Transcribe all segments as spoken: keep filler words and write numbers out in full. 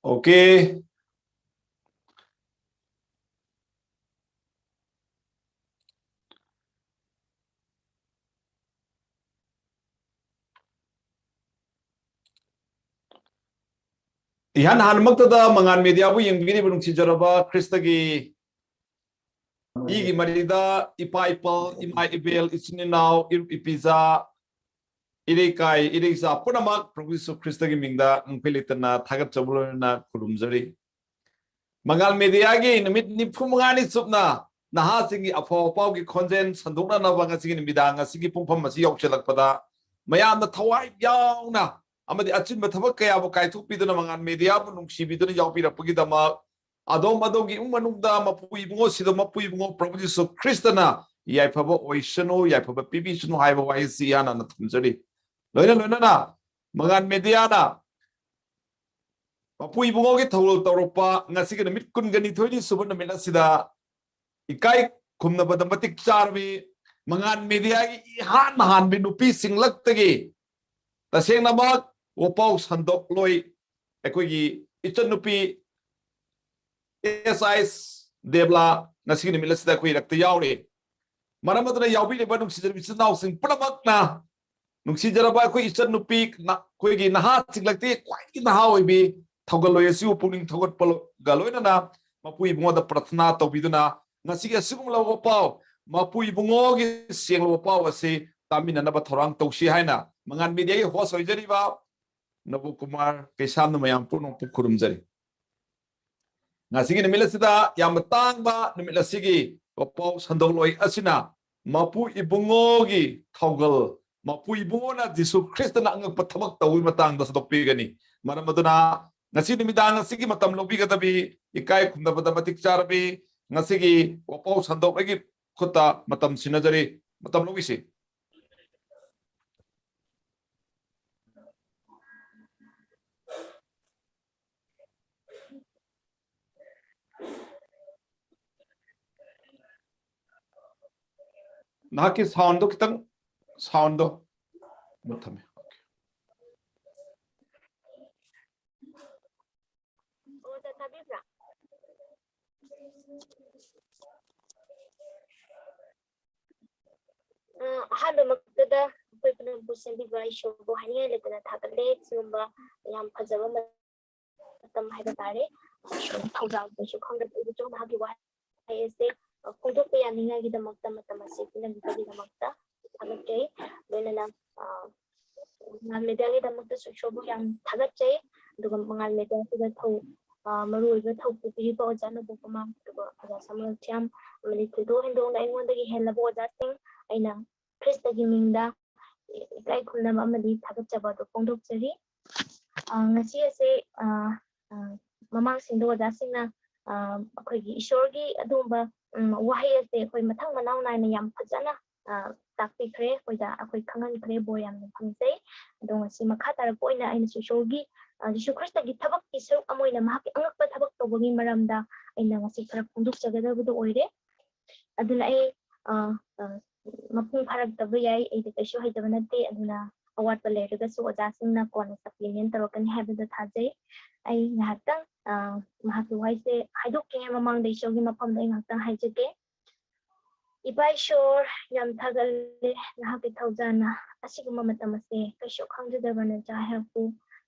Okay. ꯏꯍꯥꯟ ꯍꯥꯟꯅꯃꯛꯇꯗ ꯃꯉꯥꯜ ꯃꯦꯗꯤꯌꯥꯕꯨ ꯌꯦꯡꯕꯤꯔꯤꯕ ꯅꯨꯡꯁꯤꯖꯔꯕ ꯈ꯭ꯔꯤꯁꯇꯒꯤ ꯏꯒꯤ ꯃꯔꯤꯗ ꯏꯄꯥ ꯏꯄꯜ, ꯏꯃꯥ ꯏꯕꯦꯜ, ꯏꯆꯤꯟ ꯏꯅꯥꯎ, ꯏꯔꯨꯞ ꯏꯄꯤꯖꯥ, ꯏꯔꯩꯀꯥꯏ ꯏꯔꯩꯆꯥ ꯄꯨꯝꯅꯃꯛ ꯄ꯭ꯔꯚꯨ ꯌꯤꯁꯨ ꯈ꯭ꯔꯤꯁꯇꯒꯤ ꯃꯤꯡꯗ ꯉꯝꯈꯩ ꯂꯩꯇꯅ ꯊꯥꯒꯠꯆꯕ ꯂꯣꯏꯅꯅ ꯈꯨꯔꯨꯝꯖꯔꯤ꯫ ꯃꯉꯥꯜ ꯃꯦꯗꯤꯌꯥꯒꯤ ꯅꯨꯃꯤꯠ ꯅꯤꯐꯨ ꯃꯉꯥꯅꯤ ꯆꯨꯞꯅ ꯅꯍꯥꯁꯤꯡꯒꯤ ꯑꯐꯥꯎ ꯑꯄꯥꯎꯒꯤ ꯈꯣꯟꯖꯦꯜ ꯁꯟꯗꯣꯛꯅꯅꯕ ꯉꯁꯤꯒꯤ ꯅꯨꯃꯤꯗꯥꯡ ꯑꯁꯤꯒꯤ ꯄꯨꯡꯐꯝ ꯑꯁꯤ ꯌꯧꯁꯤꯜꯂꯛꯄꯗ ꯃꯌꯥꯝꯅ ꯊꯋꯥꯏ ꯌꯥꯎꯅ ꯑꯃꯗꯤ ꯑꯆꯤꯟꯕ ꯊꯕꯛ ꯀꯌꯥꯕꯨ ꯀꯥꯏꯊꯣꯛꯄꯤꯗꯨꯅ ꯃꯉꯥꯜ ꯃꯦꯗꯤꯌꯥꯕꯨ ꯅꯨꯡꯁꯤꯕꯤꯗꯨꯅ ꯌꯥꯎꯕꯤꯔꯛꯄꯒꯤꯗꯃꯛ ꯑꯗꯣꯝ ꯑꯗꯣꯝꯒꯤ ꯏꯃꯨꯡ ꯃꯅꯨꯡꯗ ꯃꯄꯨ ꯏꯕꯨꯡꯉꯣꯁꯤꯗ ꯃꯄꯨ ꯏꯕꯨꯡꯉꯣ ꯄ꯭ꯔꯚꯨ ꯖꯤꯁꯨ ꯈ꯭ꯔꯤꯁꯇꯅ ꯌꯥꯏꯐꯕ ꯑꯣꯏꯁꯅꯨ, ꯌꯥꯏꯐꯕ ꯄꯤꯕꯤꯁꯅꯨ ꯍꯥꯏꯕ ꯋꯥꯍꯩꯁꯤ ꯏꯍꯥꯟ ꯍꯥꯟꯅ ꯊꯝꯖꯔꯤ꯫ ꯂꯣꯏꯅ ꯂꯣꯏꯅꯅ ꯃꯉꯥꯜ ꯃꯦꯗꯤꯌꯥꯅ ꯃꯄꯨ ꯏꯕꯨꯡꯉꯣꯒꯤ ꯊꯧꯒꯜ ꯇꯧꯔꯛꯄ ꯉꯁꯤꯒꯤ ꯅꯨꯃꯤꯠ ꯀꯨꯟꯒ ꯅꯤꯊꯣꯏꯅꯤ ꯁꯨꯕ ꯅꯨꯃꯤꯠ ꯑꯁꯤꯗ ꯏꯀꯥꯏ ꯈꯨꯝꯅꯕꯗ ꯃꯇꯤꯛ ꯆꯥꯔꯕꯤ ꯃꯉꯥꯜ ꯃꯦꯗꯤꯌꯥꯒꯤ ꯏꯍꯥꯟ ꯍꯥꯟꯕꯤ ꯅꯨꯄꯤꯁꯤꯡꯂꯛꯇꯒꯤ ꯇꯁꯦꯡꯅꯃꯛ ꯋꯥꯄꯥꯎ ꯁꯟꯗꯣꯛꯂꯣꯏ ꯑꯩꯈꯣꯏꯒꯤ ꯏꯆꯟꯅꯨꯄꯤ ꯑꯦꯁ ꯑꯥꯏ ꯗꯦꯕꯂꯥ ꯉꯁꯤꯒꯤ ꯅꯨꯃꯤꯠ ꯑꯁꯤꯗ ꯑꯩꯈꯣꯏ ꯏꯔꯛꯇ ꯌꯥꯎꯔꯤ꯫ ꯃꯔꯝ ꯑꯗꯨꯅ ꯌꯥꯎꯕꯤꯔꯤꯕ ꯅꯨꯡꯁꯤꯖꯔꯕ ꯏꯆꯤꯟ ꯏꯅꯥꯎꯁꯤꯡ ꯄꯨꯝꯅꯃꯛꯅ ꯅꯨꯡꯁꯤꯖꯔꯕ ꯑꯩꯈꯣꯏ ꯏꯆꯟꯅꯨꯄꯤ ꯅ-, ꯑꯩꯈꯣꯏꯒꯤ ꯅꯍꯥꯁꯤꯡꯂꯛꯇꯤ ꯈ꯭ꯋꯥꯏꯗꯒꯤ ꯅꯍꯥ ꯑꯣꯏꯕꯤ ꯊꯧꯒꯜꯂꯣꯏ ꯑꯁꯤꯕꯨ ꯄꯨꯛꯅꯤꯡ ꯊꯧꯒꯠꯄꯒ ꯂꯣꯏꯅꯅ ꯃꯄꯨ ꯏꯕꯨꯡꯉꯣꯗ ꯄ꯭ꯔꯊꯅꯥ ꯇꯧꯕꯤꯗꯨꯅ ꯉꯁꯤꯒꯤ ꯑꯁꯤꯒꯨꯝꯂꯕ ꯄꯥꯎ, ꯃꯄꯨ ꯏꯕꯨꯡꯉꯣꯒꯤ ꯁꯦꯡꯂꯕ ꯄꯥꯎ ꯑꯁꯤ ꯇꯥꯃꯤꯟꯅꯅꯕ ꯊꯧꯔꯥꯡ ꯇꯧꯁꯤ ꯍꯥꯏꯅ ꯃꯉꯥꯜ ꯃꯦꯗꯤꯌꯥꯒꯤ ꯍꯣꯁ ꯑꯣꯏꯖꯔꯤꯕ ꯅꯕꯨ ꯀꯨꯃꯥꯔ ꯀꯩꯁꯥꯝꯅ ꯃꯌꯥꯝ ꯄꯨꯝꯅꯃꯛꯄꯨ ꯈꯨꯔꯨꯝꯖꯔꯤ꯫ ꯉꯁꯤꯒꯤ ꯅꯨꯃꯤꯠ ꯑꯁꯤꯗ ꯌꯥꯝꯅ ꯇꯥꯡꯕ ꯅꯨꯃꯤꯠ ꯑꯁꯤꯒꯤ ꯋꯥꯄꯥꯎ ꯁꯟꯗꯣꯛꯂꯣꯏ ꯑꯁꯤꯅ ꯃꯄꯨ ꯏꯕꯨꯡꯉꯣꯒꯤ ꯊꯧꯒꯜ, ꯃꯄꯨ ꯏꯕꯨꯡꯉꯣꯅ ꯖꯤꯁꯨ ꯈ꯭ꯔꯤꯁꯇꯅ ꯑꯉꯛꯄ ꯊꯕꯛ ꯇꯧꯕꯒꯤ ꯃꯇꯥꯡꯗ ꯁꯟꯗꯣꯛꯄꯤꯒꯅꯤ꯫ ꯃꯔꯝ ꯑꯗꯨꯅ ꯉꯁꯤ ꯅꯨꯃꯤꯗꯥꯡ ꯑꯁꯤꯒꯤ ꯃꯇꯝ ꯂꯧꯕꯤꯒꯗꯕꯤ ꯏꯀꯥꯏ ꯈꯨꯝꯅꯕꯗ ꯃꯇꯤꯛ ꯆꯥꯔꯕꯤ ꯉꯁꯤꯒꯤ ꯋꯥꯄꯥꯎ ꯁꯟꯗꯣꯛꯂꯣꯏꯒꯤ ꯈꯨꯠꯇ ꯃꯇꯝ ꯁꯤꯟꯅꯖꯔꯤ꯫ ꯃꯇꯝ ꯂꯧꯕꯤꯁꯤ꯫ ꯅꯍꯥꯛꯀꯤ ꯁꯥꯎꯟꯗꯣ ꯈꯤꯇꯪ, ꯁꯥꯎꯟꯗꯣ ꯃꯨꯠꯊꯝꯃꯦ꯫ ꯑ, ꯑꯍꯥꯟꯕꯃꯛꯇꯗ ꯑꯩꯈꯣꯏ ꯄꯨꯝꯅꯃꯛꯄꯨ ꯁꯦꯝꯕꯤꯕ ꯏꯁꯣꯔꯕꯨ ꯍꯥꯏꯅꯤꯡꯉꯥꯏ ꯂꯩꯇꯅ ꯊꯥꯒꯠꯂꯦ꯫ ꯁꯤꯒꯨꯝꯕ ꯌꯥꯝ ꯐꯖꯕ ꯃꯇꯝ ꯍꯥꯏꯕ ꯇꯥꯔꯦ꯫ ꯊꯧꯖꯥꯜ ꯀꯩꯁꯨ ꯈꯪꯗꯕ ꯑꯩꯕꯨꯁꯨ ꯃꯍꯥꯛꯀꯤ ꯋꯥꯍꯩ ꯑꯁꯦ, ꯑ, ꯐꯣꯡꯗꯣꯛꯄ ꯌꯥꯅꯤꯡꯉꯥꯏꯒꯤꯗꯃꯛꯇ ꯃꯇꯝ ꯑꯁꯤ ꯄꯤꯅꯕꯤꯕꯒꯤꯗꯃꯛꯇ ꯊꯥꯒꯠꯆꯩ꯫ ꯂꯣꯏꯅꯅ, ꯑ, ꯃꯉꯥꯜ ꯃꯦꯗꯤꯌꯥꯒꯤꯗꯃꯛꯇꯁꯨ ꯏꯁꯣꯔꯕꯨ ꯌꯥꯝ ꯊꯥꯒꯠꯆꯩ꯫ ꯑꯗꯨꯒ ꯃꯉꯥꯜ ꯃꯦꯗꯤꯌꯥꯁꯤꯗ ꯊꯧ-, ꯑ, ꯃꯔꯨꯑꯣꯏꯕ ꯊꯧ ꯄꯨꯕꯤꯔꯤꯕ ꯑꯣꯖꯥ ꯅꯣꯡꯄꯣꯛꯄꯃꯥ, ꯑꯗꯨꯒ ꯑꯣꯖꯥ ꯁꯥꯃꯨꯑꯦꯜ ꯊꯤꯌꯥꯝ, ꯑꯃꯗꯤ ꯊꯣꯏꯗꯣꯛ ꯍꯦꯟꯗꯣꯛꯅ ꯑꯩꯉꯣꯟꯗꯒꯤ ꯍꯦꯜꯂꯕ ꯑꯣꯖꯥꯁꯤꯡ, ꯑꯩꯅ ꯈ꯭ꯔꯤꯁꯇꯒꯤ ꯃꯤꯡꯗ ꯏꯀꯥꯏ ꯈꯨꯝꯅꯕ ꯑꯃꯗꯤ ꯊꯥꯒꯠꯆꯕ ꯑꯗꯨ ꯐꯣꯡꯗꯣꯛꯆꯔꯤ꯫ ꯑ, ꯉꯁꯤ ꯑꯁꯦ, ꯑ, ꯑ, ꯃꯃꯥꯡꯁꯤꯡꯗ ꯑꯣꯖꯥꯁꯤꯡꯅ, ꯑ, ꯑꯩꯈꯣꯏꯒꯤ ꯏꯁꯣꯔꯒꯤ ꯑꯗꯨꯒꯨꯝꯕ, ꯎꯝ, ꯋꯥꯍꯩ ꯑꯁꯦ ꯑꯩꯈꯣꯏ ꯃꯊꯪ ꯃꯅꯥꯎ ꯅꯥꯏꯅ ꯌꯥꯝ ꯐꯖꯅ, ꯑ, ꯇꯥꯛꯄꯤꯈ꯭ꯔꯦ, ꯑꯩꯈꯣꯏꯗ, ꯑꯩꯈꯣꯏ ꯈꯪꯍꯟꯈ꯭ꯔꯦ꯫ ꯕꯣꯔ ꯌꯥꯝꯅ ꯐꯪꯖꯩ꯫ ꯑꯗꯣ ꯉꯁꯤ ꯃꯈꯥ ꯇꯥꯔꯛꯄ ꯑꯣꯏꯅ ꯑꯩꯅꯁꯨ ꯏꯁꯣꯔꯒꯤ, ꯑ, ꯖꯤꯁꯨ ꯈ꯭ꯔꯤꯁꯇꯒꯤ ꯊꯕꯛꯀꯤ ꯁꯔꯨꯛ ꯑꯃ ꯑꯣꯏꯅ ꯃꯍꯥꯛꯀꯤ ꯑꯉꯛꯄ ꯊꯕꯛ ꯇꯧꯕꯒꯤ ꯃꯔꯝꯗ ꯑꯩꯅ ꯉꯁꯤ ꯈꯔ ꯐꯣꯡꯗꯣꯛꯆꯒꯗꯕꯗꯣ ꯑꯣꯏꯔꯦ꯫ ꯑꯗꯨꯅ ꯑꯩ, ꯑ, ꯑ, ꯃꯄꯨꯡ ꯐꯥꯔꯛꯇꯕ ꯌꯥꯏ, ꯑꯩꯗꯤ ꯀꯩꯁꯨ ꯍꯩꯇꯕ ꯅꯠꯇꯦ꯫ ꯑꯗꯨꯅ ꯑꯋꯥꯠꯄ ꯂꯩꯔꯒꯁꯨ ꯑꯣꯖꯥꯁꯤꯡꯅ ꯀꯣꯟꯅ supplement ꯇꯧꯔꯛꯀꯅꯤ ꯍꯥꯏꯕꯗ ꯊꯥꯖꯩ꯫ ꯑꯩ ꯉꯥꯏꯍꯥꯛꯇꯪ, ꯑ, ꯃꯍꯥꯛꯀꯤ ꯋꯥꯍꯩꯁꯦ ꯍꯥꯏꯗꯣꯛꯇ꯭ꯔꯤꯉꯩ ꯃꯃꯥꯡꯗ ꯏꯁꯣꯔꯒꯤ ꯃꯐꯝꯗ ꯑꯩ ꯉꯥꯏꯍꯥꯛꯇꯪ ꯍꯥꯏꯖꯒꯦ꯫ ꯏꯄꯥ ꯏꯁꯣꯔ, ꯌꯥꯝ ꯊꯥꯒꯠꯂꯦ ꯅꯍꯥꯛꯀꯤ ꯊꯧꯖꯥꯜꯅ ꯑꯁꯤꯒꯨꯝꯕ ꯃꯇꯝ ꯑꯁꯦ ꯀꯩꯁꯨ ꯈꯪꯖꯗꯕ ꯅꯆꯥ ꯑꯩꯍꯥꯛꯄꯨ